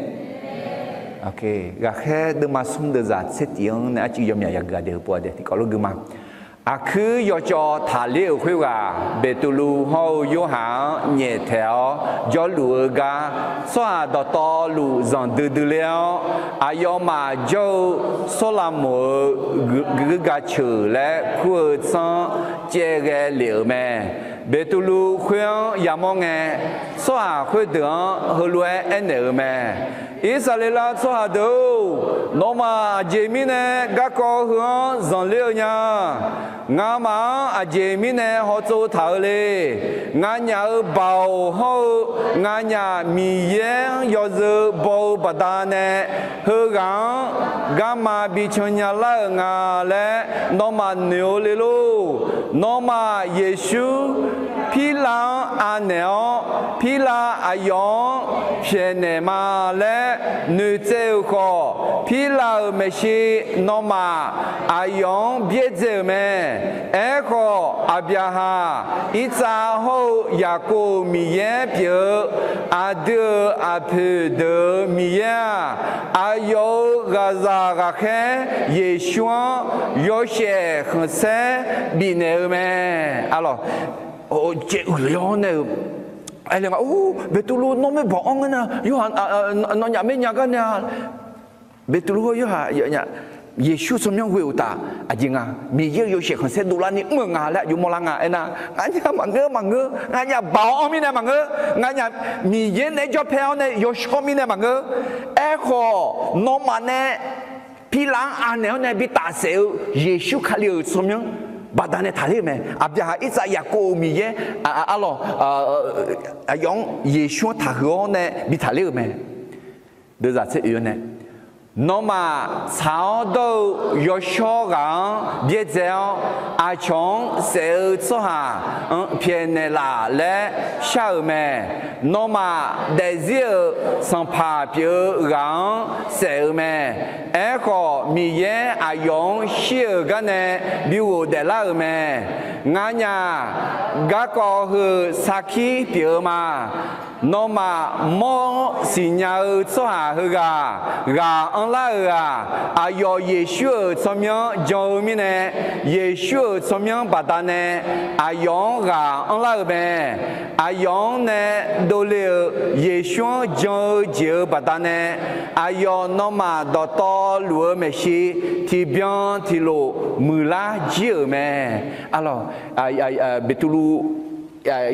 Ghaqkhaer deuvma smr deuvzaq tser tif-anr nae arcuiv yawmyaq yageuf-a de, heupov-a de, tiqkawv lof geuma. Aqkuir yawcawv taqler-euq khoerghaq, Beqtuvluv hawr-eu Yorhaq-anr nyaeftaeq-awr jawrluf-eu gar, tsawrhaq dawqtawvluf zanqdui dui ler-awr, aqyawfmaf jawr-eu Sawrlaqmoq-euq guiqguiq gaceuq laer kur-eu tsanr caev ghae lef-euq mae. Beqtuvluv khoer-anr yamawr ngae, tsawrhaq khoerdeuq-anr heulof-aer aernaeq-euq mae. Irsaqleqlav tsawrhaq deuq-or, nawmaf aqjeq mirnae garkawv heu-anr zanqler-eu nya. Ngamaf-anr aqjeq mirnae hawtsov taq-eu le. Nganyaf-euq baoq hawr-eu nganyaf Miqyaer-anr yawzeu baw-eu baqdanae, heughaq-anr garma bi cannya lar-euq nga laer nawmaf noeq-eu le lor. Nawmaf Yeqsur Pirlav-anr anaeq-awr, Pirlav aqyawf-anr pyaeqnaeq ma laer noeqtsaev-euq khawf, Pirlav-euq maeqshi nawmaf aqyawf-anr byaerdzae-euq mae. Aerkhawf, Aqbyaqhaq, Irtsav hawr-eu Yaqkov-euq Miqyaer pyeuf-eu aqdui-euq aqpoeq deuq-euq Miqyaer-aq, aqyawf-euq ghaqzaq ghaqkhaer Yeqsur-anr yawshaef khanqsaer bifnaeq-eu mae. Arlawq, caev uiqle-awr nae-euq aer le nga, Or, Beqtuvluv nawr maerbanq anr ngae nar, Yorhaq nawnyaf maernya gar nae-a. Beqtuvluv hawr Yorhaq, Yeqsur tsawrmyanr ghoe-euq taf aqjeq nga, Miqyaer-euq yawshaef khanqsaer dovlarni mr-euq nga laer aqjox mawrlar nga aernar, nganyaf maqngeur maqngeur, nganyaf baoq-anr mirnae maqngeur, nganyaf Miqyaer naeq-aer jawr pae-awr nae yawshawr mirnae maqngeur. Aerkhawf, nawmaf nae Pirlav-anr anaeq-awr nae bi tafsaef-eu Yeqsur Kali-euq tsawrmyanr baqdanae taqler-euq mae. Aqbyaqhaq, Irtsav, Yaqkov-euq Miqyaer, arlawq, aqyawf-anr Yeqsur-anr taqhuiq-awr nae bi taqler-euq mae. Deuvzaq tser oe-awr nae, nawmaf tsaq-awr dawr-eu yawshawr ghaq-anr byaerdzae-awr, aqcawq-anr saef-eu tsawrhaq-anr pyaeqnaeq laf laer shar-euq mae. Nawmaf daefzir-euq sanqpaq pyeuf-eu ghaq-anr saef-eu mae. Aerkhawf, Miqyaer aqyawf-anr shir-euq gar nae bi ghofdaef lar-euq mae. Nganyaf garkawv heu sarkir pyeuf-eu ma. Nawmaf mawr-awr siqnya-eu tsawrhaq heughaq ghaq anrlar-euq-aq, aqyawf Yeqsur-euq tsawrmyanr jan-eu mirnae, Yeqsur-euq tsawrmyanr baqdanae aqyawf-anr ghaq anrlar-euq mae. Aqyawf-anr nae dovle-euq Yeqsur-anr jan-eu jeq-euq baqdanae, aqyawf nawmaf dawqtawvluf-eu maeqshi tiqbyan tiqlof muiqlar jir-euq mae. Arlawq, Beqtuvluv,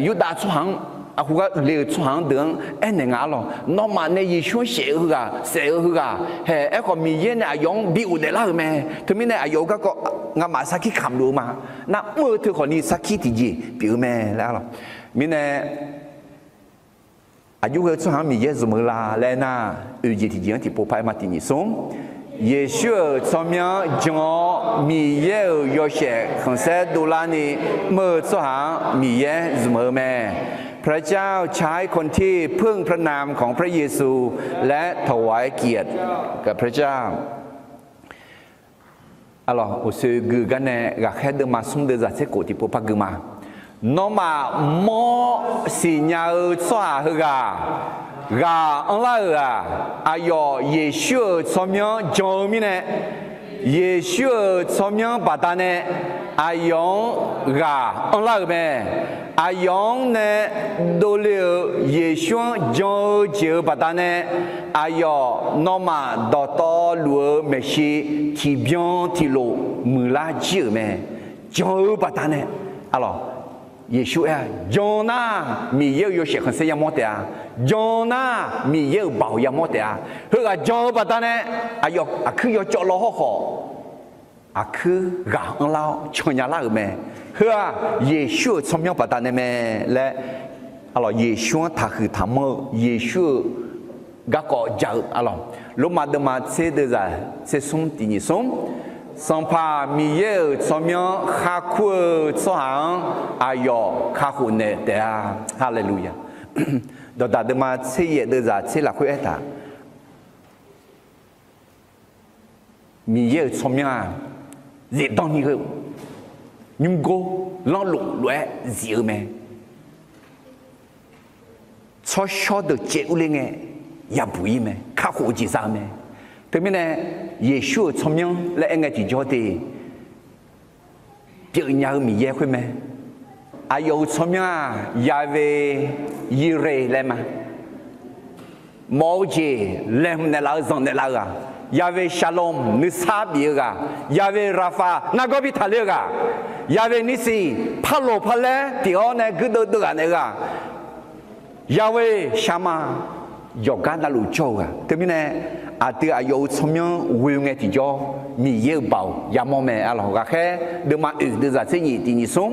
Yurdav tsawrhaq-anr, aqhu gar uiqle-euq tsawrhaq-anr deuq-anr aernaeq nga, arlawq, nawmaf nae Yeqsur-anr saef-eu heughaq, saef-eu heughaq hae. Aerkhawf, Miqyaer nae aqyawf-anr bi ghofdaef lar-euq mae. Teumirnae aqyawf-euq garkawv ngamaf sarkir kamq luf-eu ma. Nar mr-eu teu khawfni sarkir tiqjeq pyeuf-eu mae laer, arlawq. Mirnae Aqjox ghae-eu tsawrhaq-anr Miqyaer zmq-eu la laer aernar, oeq jeq tiqjeq-anr tiqpov par aer ma tiqnyif smr. Yeqsur-euq tsawrmyanr jan-awr, Miqyaer-euq yawshaef khanqsaer dovlarni mr-eu tsawrhaq-anr Miqyaer zmq-eu mae. พระเจ้าใช้คนที่พึ่งพระนามของพระเยซู และถวายเกียรติแก่พระเจ้า Arlawq, uqshoe gui-eu gar nae ghaqkhaer deuvma smr deuvzaq tser khof tiqpov par gui ma. Nawmaf mawr siqnya-eu tsawrhaq heughaq ghaq anrlar-euq-aq, aqyawf Yeqsur-euq tsawrmyanr jan-eu mirnae, Yeqsur-euq tsawrmyanr baqdanae aqyawf-anr ghaq anrlar-euq mae. Aqyawf-anr nae dovle-euq Yeqsur-anr jan-eu jeq-euq baqdanae, aqyawf nawmaf dawqtawvluf-eu maeqshi tiqbyan tiqlof muiqlar jir-euq mae. Jan-eu baqdanae, arlawq, Yeqsur aer-a, jan nar Miqyaer-euq yawshaef khanqsaer yamawr taef-a. Jan nar Miqyaer-euq baoq yamawr taef-a. Heughaq jan-eu baqdanae, aqyawf aqkuir yawcawv law hawrkhawf, aqkuir ghaq anrlar-awr cannya lar-euq mae. Heu-aq Yeqsur-euq tsawrmyanr baqdanae mae laer, arlawq, Yeqsur-anr taqhuiq taqmanr-eu, Yeqsur-euq garkawv ja-eu, arlawq, Lormav deuvma tser deuvzaq tser smr tiqnyif smr. Sanqpaq Miqyaer-euq tsawrmyanr kharkur-eu tsawrhaq-anr aqyawf kakhof naeq taef-a. Haleluya. Dawqdaq deuvma tser yaef deuvzaq tser lafkhoer aertaq Miqyaer-euq tsawrmyanr-aq, zifdan ni heu, nymrgor lanrluf lof-aer zif-eu mae. Tsawrshawr deuq caev urler ngae, yabuq-ir mae, kakhof-eu jeq za-eu mae. Teumirnae, Yeqsur-euq tsawrmyanr laer aer ngae tiqjawr de, pyeufnya-eu Miqyaer khoer mae. Aqyawf-euq tsawrmyanr-aq, Yahweh Yireh laer ma. Mawf-eu jeq laeqhmq naeqlaf-eu zanq naeqlaf-eu ghaq, Yahweh Shalom nuisar bif-eu ghaq, Yahweh Rapha nargawr bi taqler-eu ghaq, Yahweh Nissi parloq parlaer tiq-awr nae guirdeuv deuv ghaq naeq-eu ghaq, Yahweh Shammah yawqgar navluf jawr-eu ghaq. Teumirnae, aqdui aqyawf-euq tsawrmyanr ghoe ngae tiqjawr, Miqyaer-euq baoq yamawr mae. Arlawq, ghaqkhaer deuvma oeq deuvzaq tser nyif tiqnyif smr.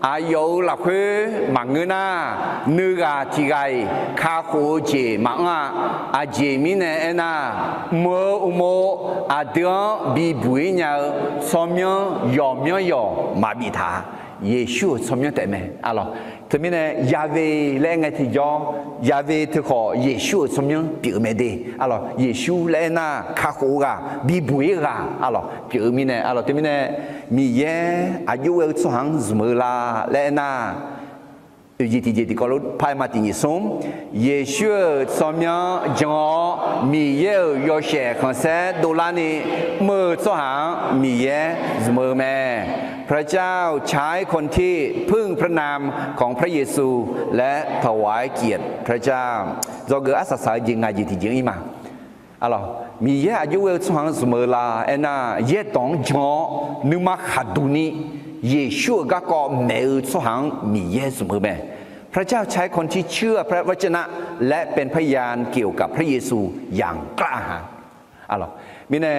Aqyawf-euq lafkhoer maqngeur nar, nuighaq tiq ghaq-iq kakhof-eu jeq maqanr-a. Aqjeq mirnae aernar, mq-eu uqmov aqdui-anr bibuq-ir nya-eu tsawrmyanr yawqmyanr yawq maqbif taq-a. Yeqsur-euq tsawrmyanr taef mae. Arlawq, teumirnae Yahweh laer aer ngae tiqjawr, Yahweh teukhawf Yeqsur-euq tsawrmyanr pyeuf-eu mae de. Arlawq, Yeqsur laer aernar kakhof-eu ghaq, bibuq-ir ghaq, arlawq, pyeuf-eu mirnae, arlawq, teumirnae Miqyaer aqjox ghae-eu tsawrhaq-anr zmq-eu la laer aernar, oeq jeq tiqjeq tiqkawv lof par aer ma tiqnyif smr. Yeqsur-euq tsawrmyanr jan-awr, Miqyaer-euq yawshaef khanqsaer dovlarni mr-eu tsawrhaq-anr Miqyaer zmq-eu mae. พระเจ้าใช้คนที่พึ่งพระนามของพระเยซู และถวายเกียรติพระเจ้า Dzawgeuf arsaq saq-eu jeq ngaq jeq tiqjeq-anr ir ma. Arlawq, Miqyaer aqjox ghae-eu tsawrhaq-anr zmq-eu la aernar, yaerdawq-anr jan-awr nuima khaqduq ni Yeqsur-euq garkawv maeq-eu tsawrhaq-anr Miqyaer zmq-eu mae. พระเจ้าใช้คนที่เชื่อพระวจนะ และเป็นพยานเกี่ยวกับพระเยซูอย่างกล้าหาญ Arlawq, mirnae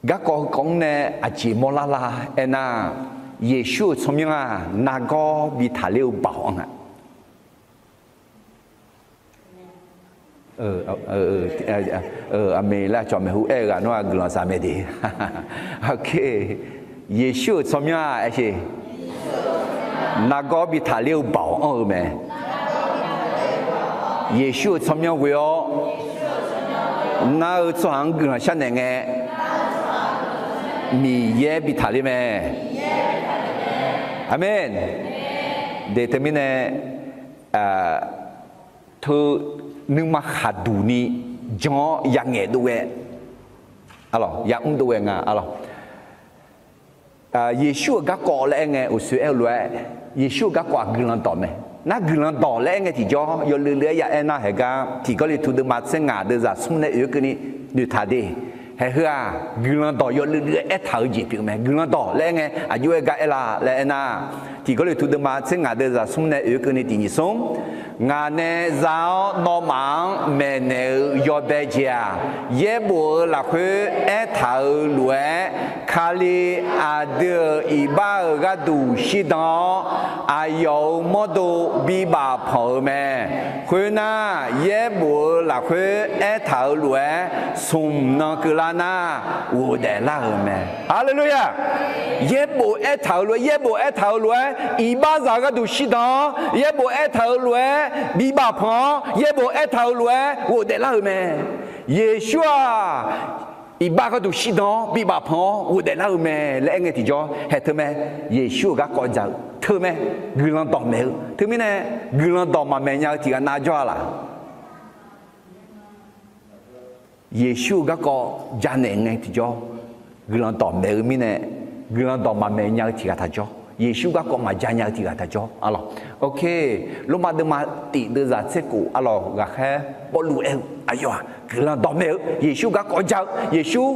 garkawv heukawv-anr nae aqjeq mawrlar la aernar, Yeqsur-euq tsawrmyanr-aq nargawr bi taqler-eu baoq anr-a. Aqmeq laer aqcawq maeqhu aer-eu ghaq nawr-aq guiqlanq saq mae de. Yeqsur-euq tsawrmyanr-aq aer sheq, nargawr bi taqler-eu baoq anr-eu mae. Yeqsur-euq tsawrmyanr ghoe-awr nar-eu tsawrhaq-anr guiqlanq sharnaeq ngae, Miqyaer bi taqler mae. Aqmeq. De teumirnae, teu nuima khaqduq ni jan-awr yangaeq dov ghae, arlawq, yamr dov ghae nga, arlawq. Yeqsur-euq garkawv laer aer ngae, uqshoe aer-eu lof-aer, Yeqsur-euq garkawv-aq guiqlanq dawq mae. Nar guiqlanq dawq laer aer ngae tiqjawr yawluiv luiv-aer ya aer nar, haeq gar tiqgawrliqtu deuvma tser ngaq deuvzaq smr nae oeq-eu keuvni noeqtaq de. Haeq heu-aq, guiqlanq dawq yawluiv luiv-aer aertaq-eu jeq pyeuf mae. Guiqlanq dawq laer aer ngae, aqjox-aer gar aer la laer aer nar, Tiq Gawrliqtu deuvma tser ngaq deuvzaq smr nae oeq keuvni tiq nyiq smr, ngaq nae za-awr nawmaf-anr maeqnaeq-eu yawbae jeq-aq, yaerbof-eu lafkhoer aertaq-euq lof-aer, Kali aqdui-euq iqbax-euq gharduq shirdan-awr, aqyawf-euq mawrdo bibaf panq-eu mae. Khoernar, yaerbof-eu lafkhoer aertaq-euq lof-aer smq nan keuvlar nar, ghofdaef lar-euq mae. Haleluya! Yaerbof aertaq-euq lof-aer, yaerbof aertaq-euq lof-aer iqbaxzaq-eu gharduq shirdan-awr, yaerbof aertaq-euq lof-aer bibaf panq-awr, yaerbof aertaq-euq lof-aer ghofdaef lar-euq mae. Yeqsur-aq, iqbax gharduq shirdan-awr bibaf panq-awr ghofdaef lar-euq mae laer aer ngae tiqjawr haeq teu mae. Yeqsur-euq garkawv ja-eu teu mae. Guiqlanq dawqmaeq-eu teumirnae, guiqlanq dawq maqmaeq nya-eu tiq ghaq nav jawr-a laq? Yeqsur-euq garkawv janaeq ngae tiqjawr, guiqlanq dawqmaeq-eu mirnae, guiqlanq dawq maqmaeq nya-eu tiq ghaq taq jawr. Yeqsur garkawv maqja nya-eu tiq ghaq taq jawr, arlawq. Ok, Lormav deuvma tif deuvzaq tser khof, arlawq, ghaqkhaer Pawrluv aer-eu, aqyawf-aq guiqlanq dawqmaeq-eu, Yeqsur garkawv ja-eu, Yeqsur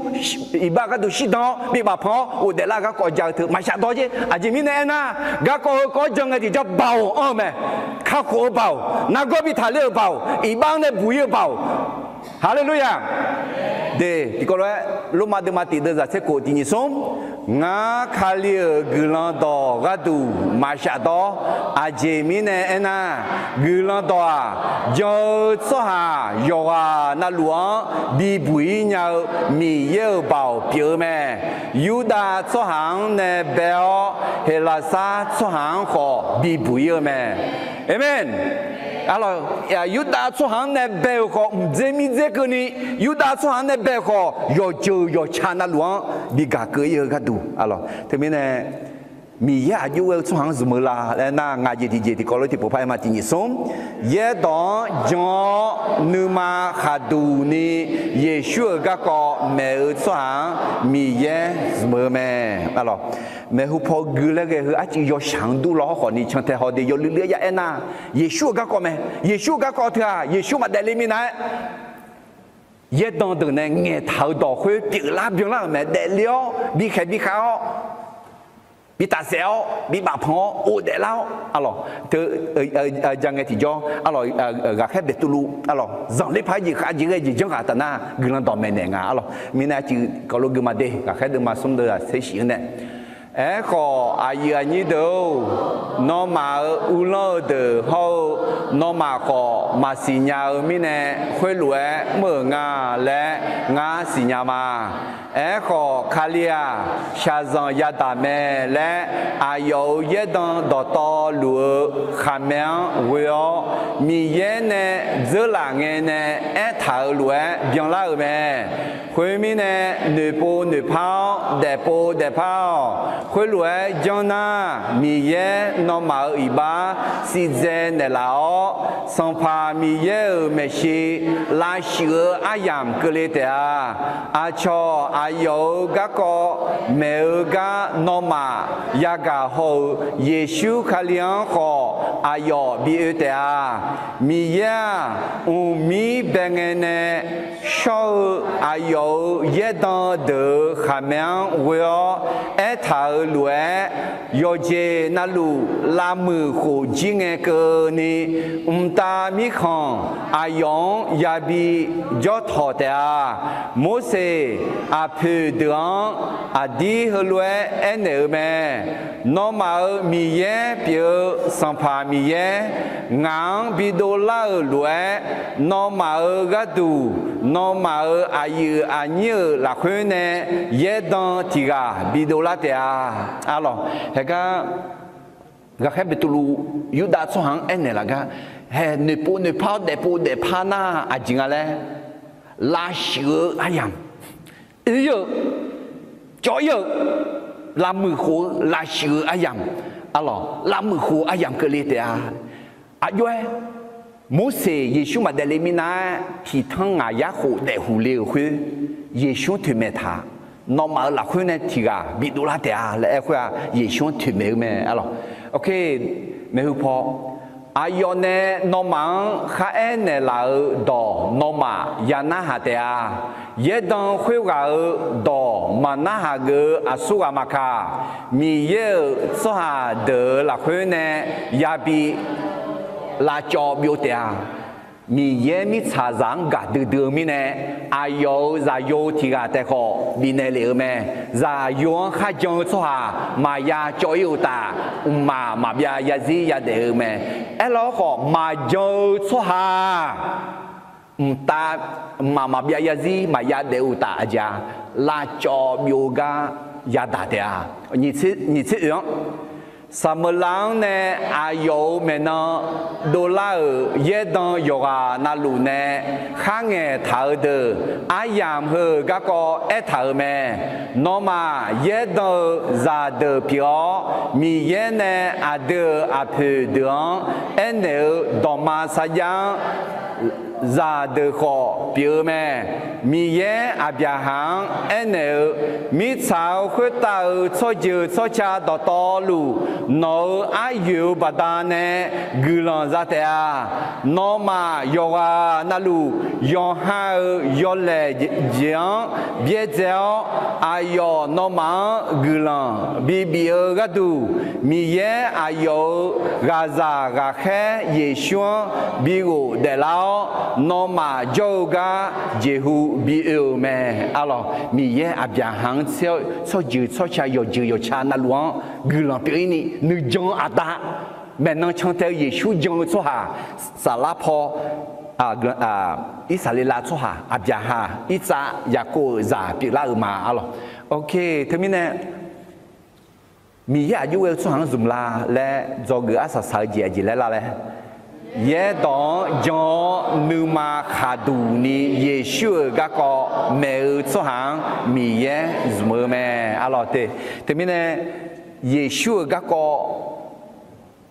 iqbax gharduq shirdan-awr bibaf panq-awr ghofdaef lar-eu garkawv ja-eu teu maqshaf dawr jer. Aqjeq mirnae aernar, garkawv heukawv-anr jan ngae tiqjawr baoq anr-eu mae. Kakhof-eu baoq, nargawr bi taqler-euq baoq, iqbax-anr nae buq-ir-eu baoq. Haleluya! De, tiqkawv lof-aer, Lormav deuvma tif deuvzaq tser khof tiq nyiq smr, ngar Kali-euq guiqlanq dawq gharduq maqshaf dawr. Aqjeq mirnae aernar, guiqlanq dawq-aq, jan-eu tsawrhaq yawqghaq navluf-anr bibuq-ir nya-eu Miqyaer-euq baoq pyeuf-eu mae. Yurdav tsawrhaq-anr nae bae-awr, Heqlaqsar tsawrhaq-anr khawf bibuq-ir-eu mae. Aqmeq. Arlawq, Yurdav tsawrhaq-anr nae bae-euq khawf mqdzer mirdzer keuvni, Yurdav tsawrhaq-anr nae bae-euq khawf yawqjeuq yawqca navluf-anr bi gaq keuv-ir-eu gharduq, arlawq. Teumirnae, Miqyaer aqjox ghae-eu tsawrhaq-anr zmq-eu la laer nar, ngaq jeq tiqjeq tiqkawv lof tiqpov par aer ma tiq nyiq smr. Yaerdawq-anr jan-awr nuima khaqduq ni Yeqsur-euq garkawv maeq-eu tsawrhaq-anr Miqyaer zmq-eu mae. Arlawq, maeqhu paw gui laer ghae heu arcuiv yawshaq-anr dur law hawr khawf ni cantae haw de yawluiv luiv-aer ya aer nar, Yeqsur-euq garkawv mae. Yeqsur-euq garkawv teu-aq, Yeqsur maqdaef le minav-aer, yaerdan deuq nae ngaeqtaq-eu dawq khoer pyeuflar byanlar-euq mae. Daefle-awr, bikhaeq bikhav-awr, bitaf saef-awr, bibaf panq-awr, ghofdaef lar-awr, arlawq, teu, ja ngae tiqjawr, arlawq, ghaqkhaer Beqtuvluv, arlawq, zanqler paq-aer jeq khav jeq ghae jeq janrghaq taf nar, guiqlanq dawqmaeq naeq nga, arlawq. Mirnae arcuiv kawv lof gui ma de, ghaqkhaer deuvma smr deuvzaq tser shif-anr nae. Aerkhawf, aqyuif aqnyir deuq-or, nawmaf-euq uvlanr-eu deuq hawr-eu, nawmaf khawf maqsiq nya-eu mirnae, khoerlof-aer mr-euq nga laer ngar siqnya ma. Aerkhawf, Kali-aq, shaqzanq yadaq mae laer aqyawf-euq yaerdan dawqtawvluf-eu khaqmae-anr ghoe-awr, Miqyaer nae dzeurlaf ngae nae aertaq-euq lof-aer byanlar-euq mae. Khoermirnae, noeqpov noeqpar-awr, daefpov daefpar-awq. Khoerlof-aer janr nar, Miqyaer nawmaf-euq iqbax siqdzae naeqlaf-awr, Sanqpaq Miqyaer-euq maeqshi lavshuif-eu aryamq keuvle taef-a. Aqcawq aqyawf-euq garkawv maeq-eu gar nawmaf yagaq haw-euq Yeqsur Kali-anr khawf aqyawf bi oe taef-a. Miqyaer-aq, mqmir bae ngae nae shawr-eu aqyawf-euq yaerdan deuq-euq khaqmae-anr ghoe-awr aertaq-euq lof-aer, yawqjeq navluf lavmuiq khof jir ngae keuvni, mqtav mirkhanq aqyawf-anr yabi jawrtawq taef-a. Morseq aqpoeq deuq-anr aqdir heulof-aer aernaeq-eu mae. Nawmaf-euq Miqyaer pyeuf-eu Sanqpaq Miqyaer, ngaq-anr bidov lar-euq lof-aer, nawmaf-euq gharduq, nawmaf-euq aqyuif aqnyir-euq lafkhoer nae yaerdan tiq ghaq bidov lar taef-a. Arlawq, haegar ghaqkhaer Beqtuvluv Yurdav tsawrhaq-anr aernaeq laf gar, hae noeqpov noeqpar-awr daefpov daefpar nar aqjeq nga laer, lavshuif-eu aryamq, oe-ir-eu, cawv-ir-eu, lavmuiq khof-eu lavshuif-eu aryamq, arlawq, lavmuiq khof-eu aryamq keuvle taef-a. Aqjox-aer, Morseq Yeqsur maqdaef le minav-aer tiqtanr ngaq yar khof daefhuq le-euq khoer, Yeqsur-anr toeqmaeq taq, nawmaf-euq lafkhoer nae tiq ghaq bidov lar taef-a laer aer khoer-aq, Yeqsur-anr toeqmaeq-eu mae, arlawq. Ok, maeqhu paw, Aqyawf nae nawmaf-anr kharaer naeqlaf-euq dawq nawmaf ya narhaq taef-a. Yaerdan khoerghaq-euq dawq maqnarhaq geuf-eu aqsurghaq maqkaq, Miqyaer-euq tsawrhaq deuq-euq lafkhoer nae yabi lavcawv byov taef-a. Miqyaer mirtsaqzaq-anr gaqdui dui-eu mirnae, aqyawf-euq zaqyo tiq ghaq taef khawf bifnaeq lef-eu mae. Zaqyo-anr kharjan-eu tsawrhaq maqya cawv-ir-eu uqtaf, mqmaq maqbyav yarzir yadaef-eu mae. Aerlar khawf, maqjan-eu tsawrhaq mqtav mqmaq maqbyav yarzir maqya daef-eu uqtaf aqjeq-a, lavcawv byov-eu gar yadaq taef-a. Nyiq tser oeq-anr, Saqmeuqlav-anr nae aqyawf-euq maeqnan dovlar-euq yaerdan yawqghaq navluf nae kharngaeq taq-eu deuq aryamq heu-euq garkawv aertaq-euq mae. Nawmaf yaerdan-eu zaqdeuq pyeuf-awr, Miqyaer nae aqdui-euq aqpoeq deuq-anr aernaeq-eu dawqma sarjax-anr zaqdeuq khawf pyeuf-eu mae. Miqyaer Aqbyaqhaq-anr aernaeq-eu, mirtsaq-euq khoertav-euq tsawrjeuq tsawrca dawqtawvluf, nawq-euq aryoeq-euq baqdanae guiqlanq za taef-a. Nawmaf yawqghaq navluf, yawqha-euq yawlaeq jeq-anr byaerdzae-awr, aqyawf nawmaf-anr guiqlanq bibif-eu gharduq, Miqyaer aqyawf-euq ghaqzaq ghaqkhaer Yeqsur-anr bighof daeflar-awr, nawmaf jawr-eu gar jeqhu bi oe-euq mae. Arlawq, Miqyaer Aqbyaqhaq-anr tser-awr tsawrjeuq tsawrca yawqjeuq yawqca navluf-anr guiqlanq pyeuf-ir ni nuijan aqda, maeqnan cantae-eu Yeqsur jan-eu tsawrhaq, saflar paw Irsaqleqlav tsawrhaq Aqbyaqhaq, Irtsav, Yaqkov-euq zaq pyeuflar-euq ma. Arlawq, teumirnae Miqyaer aqjox ghae-eu tsawrhaq-anr zmq la laer dzawgeuf arsaq saq-eu jeq aqjeq laer lar laer, yaerdawq-anr jan-awr nuima khaqduq ni Yeqsur-euq garkawv maeq-eu tsawrhaq-anr Miqyaer zmq-eu mae. Arlawq, teumirnae Yeqsur-euq garkawv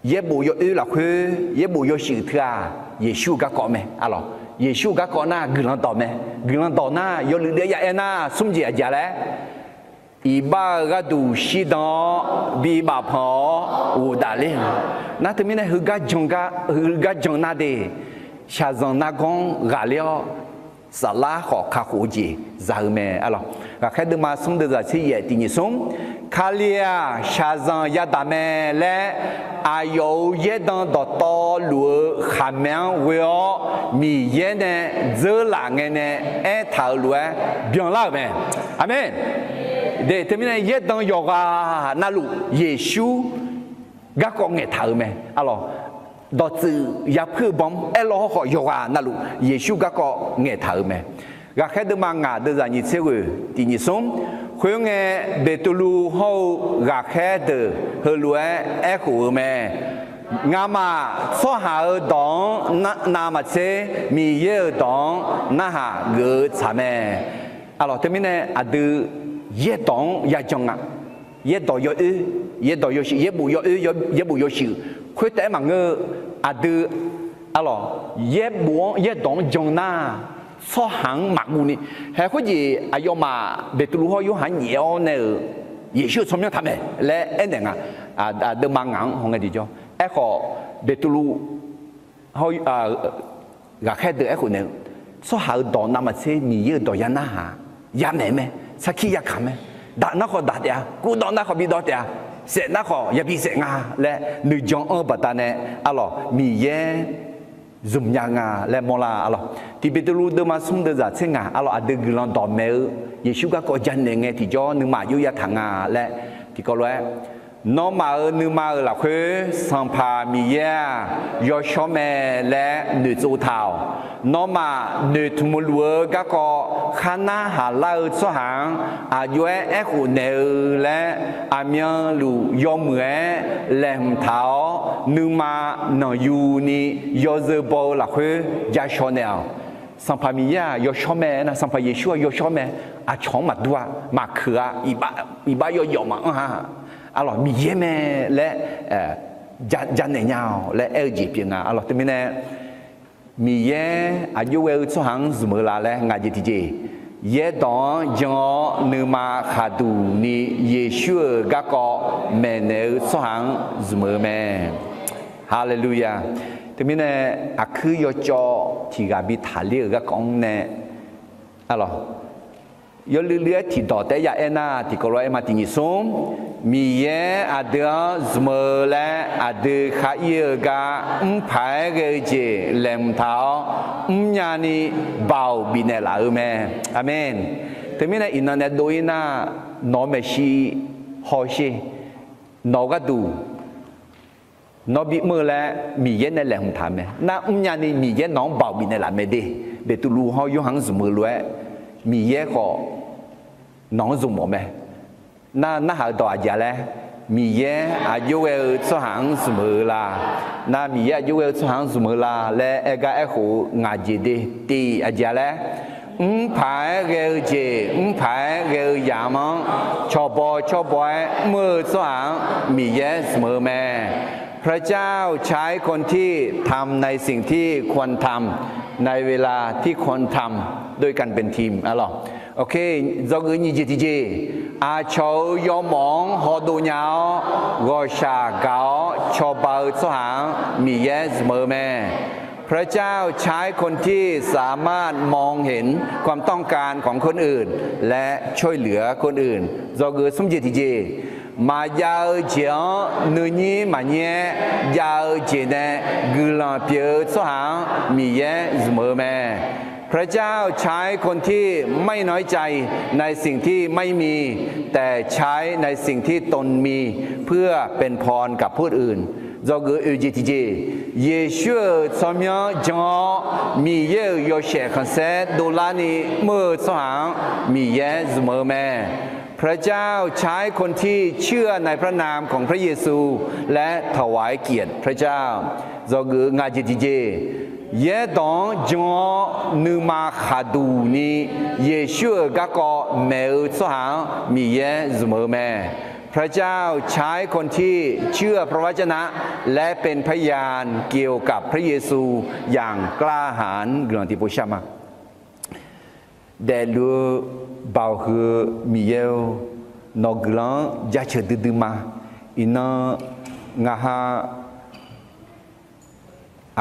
yaerbof yawoer lafkhoer yaerbof yawshuif teu-aq, Yeqsur-euq garkawv mae. Arlawq, Yeqsur-euq garkawv nar guiqlanq dawq mae. Guiqlanq dawq nar yawluif daef ya aer nar smr jeq aqjeq laer, iqbax-euq gharduq shirdan-awr bibaf panq-awr ghofdaef ler-eu. Nar teumirnae heugar jan gar, heugar jan nar de, shaqzanq nargawr-anr ghaqler-awr, saflar khawf kakhof-eu jeq za-eu mae. Arlawq, Ghaqkhaer deuvma smr deuvzaq tser yaef tiq nyiq smr, Kali-aq shaqzanq yadaq mae laer, aqyawf-euq yaerdan dawqtawvluf-eu khaqmae-anr ghoe-awr Miqyaer nae dzeurlaf ngae nae aertaq-euq lof-aer byanlar-euq mae. Aqmeq. De, teumirnae yaerdan yawqghaq navluf Yeqsur garkawv ngaeqtaq-euq mae. Arlawq, dawqtsuif yapuir-eu bawm-anr aerlaw hawrkhawf yawqghaq navluf Yeqsur garkawv ngaeqtaq-euq mae. Ghaqkhaer deuvma ngaq deuvzaq nyiq tser ghoeq tiq nyiq smr, khoerngae Beqtuvluv hawr-eu ghaqkhaer deuq heulof-aer aerkhof-eu mae. Ngamaf tsawrhaq-euq dawq-anr navmaqtser Miqyaer-euq dawq-anr narhaq geuf-eu tsaq mae. Arlawq, teumirnae aqdui yaerdawq-anr yajan nga. Yaerdawq yawoer, yaerdawq yawshuif, yaerbof yawoer, yaerbof yawshuif khoertav-aer maqngeur-eu, aqdui, arlawq, yaerbof-anr yaerdawq-anr jan nar, tsawrhaq-anr maqguv ni. Haeq khoerjeq aqyawfmaf Beqtuvluv hawr Yorhaq nyaef-awr nae-euq Yeqsur-euq tsawrmyanr taq mae laer aernaeq nga. Deuvma ngaq-anr hawngae tiqjawr. Aerkhawf, Beqtuvluv hawr ghaqkhaer deuq aerkhof naeq-eu, tsawrhaq-euq dawq navmaqtser Miqyaer-euq dawq ya narhaq, ya maeq mae, sarkir ya kaq mae, daq nar khawf daq taef-a, kurdawv nar khawf bidawv taef-a, saef nar khawf yabi saef nga laer nuijan anr-eu baqdanae, arlawq, Miqyaer zmqnya nga laer mawrlar. Arlawq, tiq Beqtuvluv deuvma smr deuvzaq tser ngaq, arlawq, aqdui guiqlanq dawqmaeq-eu Yeqsur garkawv janaeq ngae tiqjawr nuima aqjox yataq nga laer tiqkawv lof-aer, nawmaf-euq nuima-euq lafkhoer Sanqpaq Miqyaer-aq yawshawr mae laer noeqtsov taq-awq. Nawmaf noeqtmq luf-eu garkawv khar narhaq lar-eu tsawrhaq-anr aqjox-aer aerkhof naeq-eu laer, aqmyanluf yawmuiq-aer laeqhmq taq-awr, nuima nanqyuni yawzeu baw-eu lafkhoer ja shaw naeq-awq. Sanqpaq Miqyaer-aq yawshawr mae, nar Sanqpaq Yeqsur-aq yawshawr mae. Aqcawq-anr maqdur-a, maqkeuq-a, iqbax yawyawf maqanr-a. Arlawq, Miqyaer mae laer janaeq nya-awq laer aer-eu jeq pyeuf nga. Arlawq, teumirnae Miqyaer aqjox ghae-eu tsawrhaq-anr zmq-eu la laer ngaq jeq tiqjeq, yaerdawq-anr jan-awr nuima khaqduq ni Yeqsur-euq garkawv maeqnaeq-eu tsawrhaq-anr zmq-eu mae. Haleluya. Teumirnae aqkuir yawcawv tiq ghaq bi taqler-euq garkawv-anr nae, arlawq, yawluiv luiv-aer tiqdawq taef-aer ya aer nar, tiqkawv lof-aer aer ma. Tiq nyiq smr, Miqyaer aqdui-anr zmq-eu laer aqdui khar ir-eu gar mrpaq-aer ghae-eu jeq laeqhmq taq-awr, mrnya ni baoq bifnaeq laf-eu mae. Aqmeq. Teumirnae iqnan nae dov-ir nar, nawq-eu maeqshi hawsher, nawq-eu gharduq nawr bimr-eu laer Miqyaer nae laeqhmq taq mae. Nar mrnya ni Miqyaer nawq-anr baoq bifnaeq laf mae de. Beqtuvluv hawr Yorhaq-anr zmq-eu lof-aer Miqyaer khawf nawq-anr zmq mawf mae. Nar narhaq-eu dawq aqjeq-a laer, Miqyaer aqjox ghae-eu tsawrhaq-anr zmq-eu la? Nar Miqyaer aqjox ghae-eu tsawrhaq-anr zmq-eu la laer aer gar aerkhof-eu ngaq jeq de. Tiq aqjeq-a laer, mrpaq-aer ghae-eu jeq, mrpaq-aer ghae-eu yamq-anr cawba cawba-aer mr-eu tsawrhaq-anr Miqyaer zmq-eu mae. พระเจ้าใช้คนที่ทำในสิ่งที่ควรทำ ในเวลาที่ควรทำ ด้วยกันเป็นทีม arlawq. Dzawgeuf nyiq jeq tiqjeq, aqcawq-euq yawmawf-anr hawdov nya-awr, ghawqshaq gaq-awr cawba-eu tsawrhaq-anr Miqyaer zmq-eu mae. พระเจ้าใช้คนที่สามารถมองเห็นความต้องการของคนอื่น และช่วยเหลือคนอื่น Dzawgeuf smr jeq tiqjeq, maqjav-eu jeq-anr nuinyir maqnyir-aer jav-eu jeq nae guiqlanq pyeuf-eu tsawrhaq-anr Miqyaer zmq-eu mae. พระเจ้าใช้คนที่ไม่น้อยใจในสิ่งที่ไม่มี แต่ใช้ในสิ่งที่ตนมี เพื่อเป็นพรกับผู้อื่น Dzawgeuf oeq jeq tiqjeq, Yeqsur-euq tsawrmyanr jan-awr, Miqyaer-euq yawshaef khanqsaer dovlarni mr-eu tsawrhaq-anr Miqyaer zmq-eu mae. พระเจ้าใช้คนที่เชื่อในพระนามของพระเยซู และถวายเกียรติพระเจ้า Dzawgeuf ngaq jeq tiqjeq, yaerdawq-anr jan-awr nuima khaqduq ni Yeqsur-euq garkawv maeq-eu tsawrhaq-anr Miqyaer zmq-eu mae. พระเจ้าใช้คนที่เชื่อพระวจนะ และเป็นพยานเกี่ยวกับพระเยซูอย่างกล้าหาญ guiqlanq tiqpov shar ma. Daefluf-eu baoq huiq-eu Miqyaer-or, nawq guiqlanq-anr jaceuq duidui ma. Iqnan ngaq ha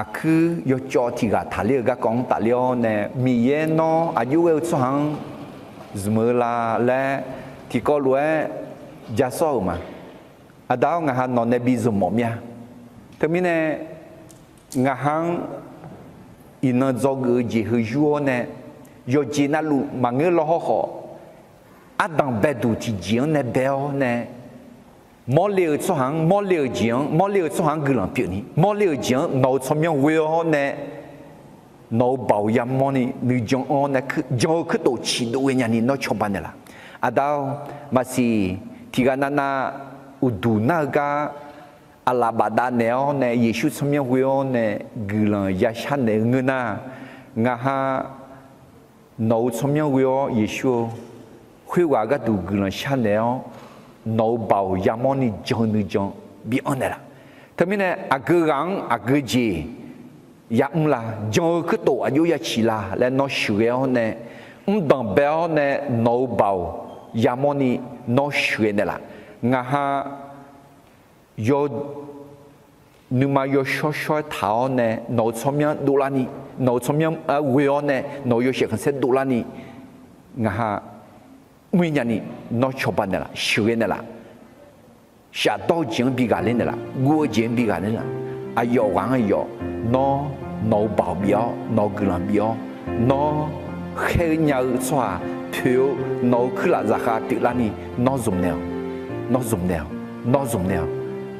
aqkuir yawcawv tiq ghaq taqler-eu garkawv-anr tafler-awr nae, Miqyaer nawr aqjox ghae-eu tsawrhaq-anr zmq-eu la laer tiqkawv lof-aer ja sawr-euq ma. Aqda-awr, ngaq ha nawq nae bi zmq mawf mir-a. Teumirnae ngaq ha-anr iqnan dzawgeuf-eu jeq heu yur-awr nae, yawqjeq navluf maqngeur law hawrkhawf, ardanq baeduq tiqjeq-anr nae bae-awr nae, mawrle-eu tsawrhaq-anr, mawrle-eu jeq-anr, mawrle-eu tsawrhaq-anr guiqlanq pyeufni, mawrle-eu jeq-anr nawq-euq tsawrmyanr ghoe-awr nae, nawq-euq baoq yamawrni nuijan-anr nae jan-eu kuirtof ciqdov ghae nyani nawr cawba naeqlaf. Aqda-or, maqsiq tiq ghaq navnav uqduq nar-eu gar aqlaf bafdav naeq-awr nae Yeqsur tsawrmyanr ghoe-awr nae guiqlanq yashar naeq-eu ngeur nar, ngaq ha nawq-euq tsawrmyanr ghoe-awr Yeqsur-or, khoerghaq gharduq guiqlanq sharnaeq-awr, nawq-euq baoq yamawrni jan-eu nuijan bi anr naeqlaf. Teumirnae aqgeu ghaq-anr aqgeu jeq yamr la, jan-eu kuirtof aqjox yaciq la laer nawr sheuqghae-awr nae, mrdanq bae-awr nae nawq-euq baoq yamawrni nawr sheuqghae naeqlaf. Ngaq ha yaw nuima yawshawr shawr-aer taq-awr nae nawq-euq tsawrmyanr dovlarni, nawq-euq tsawrmyanr ghoe-awr nae nawq-euq yawshaef khanqsaer dovlarni, ngaq ha mr-ir nyani nawr cawba naeqlaf, sheuqghae naeqlaf. Shafdawr-eu jeq-anr bi ghaqler naeqlaf, guv-eu jeq-anr bi ghaqler naeqlaf. Aqyawf ghaq-anr aqyawf nawr nawq-euq baoq bif-awr, nawq-euq guiqlanq bif-awr, nawr khaer-eu nya-eu tsawrhaq poeq-eu nawq-euq kuirlaf zaqkhav pyeuflarni nawr zmq naeq-awq, nawr zmq naeq-awq, nawr zmq naeq-awq.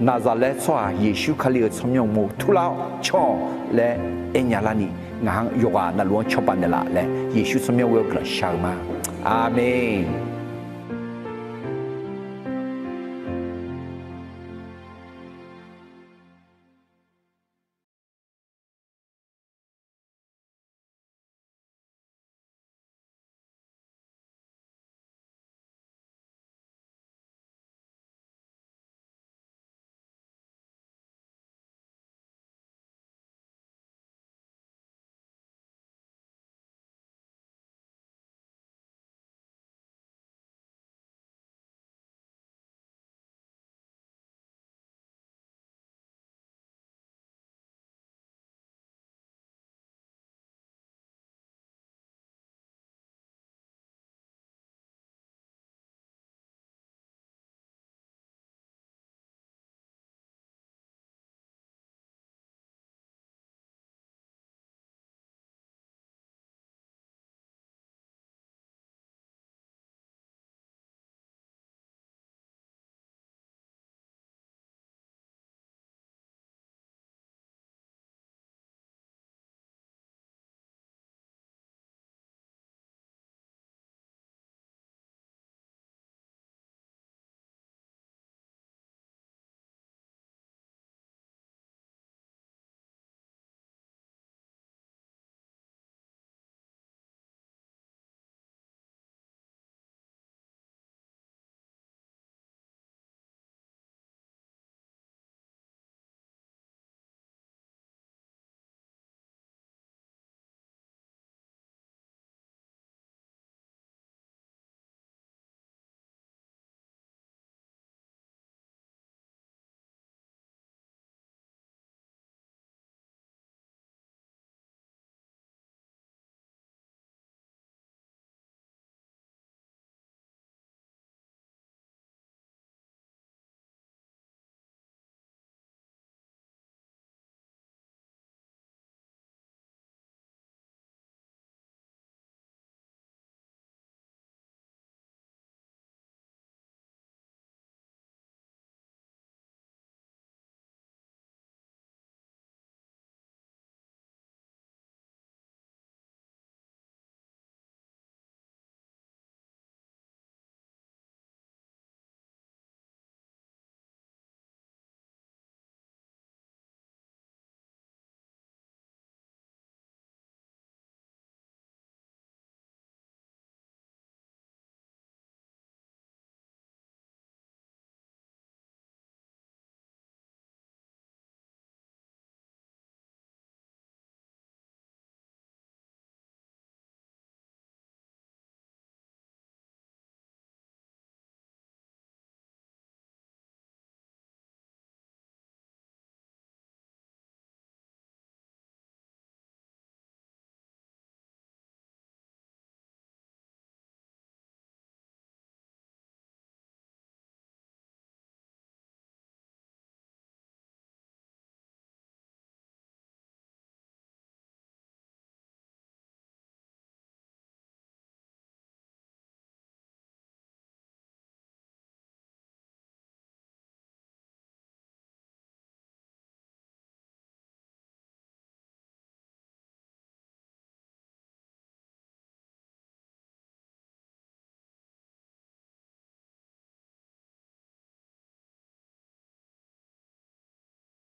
Naqzaqlaer tsawrhaq Yeqsur Kali-euq tsawrmyanr uqmov turlar-awr cawq-awq laer aernya larni, ngaq-anr yawqghaq navluf-anr cawba naeqlaf laer Yeqsur tsawrmyanr ghoe-awr guiqlanq shar-eu ma. Aqmeq.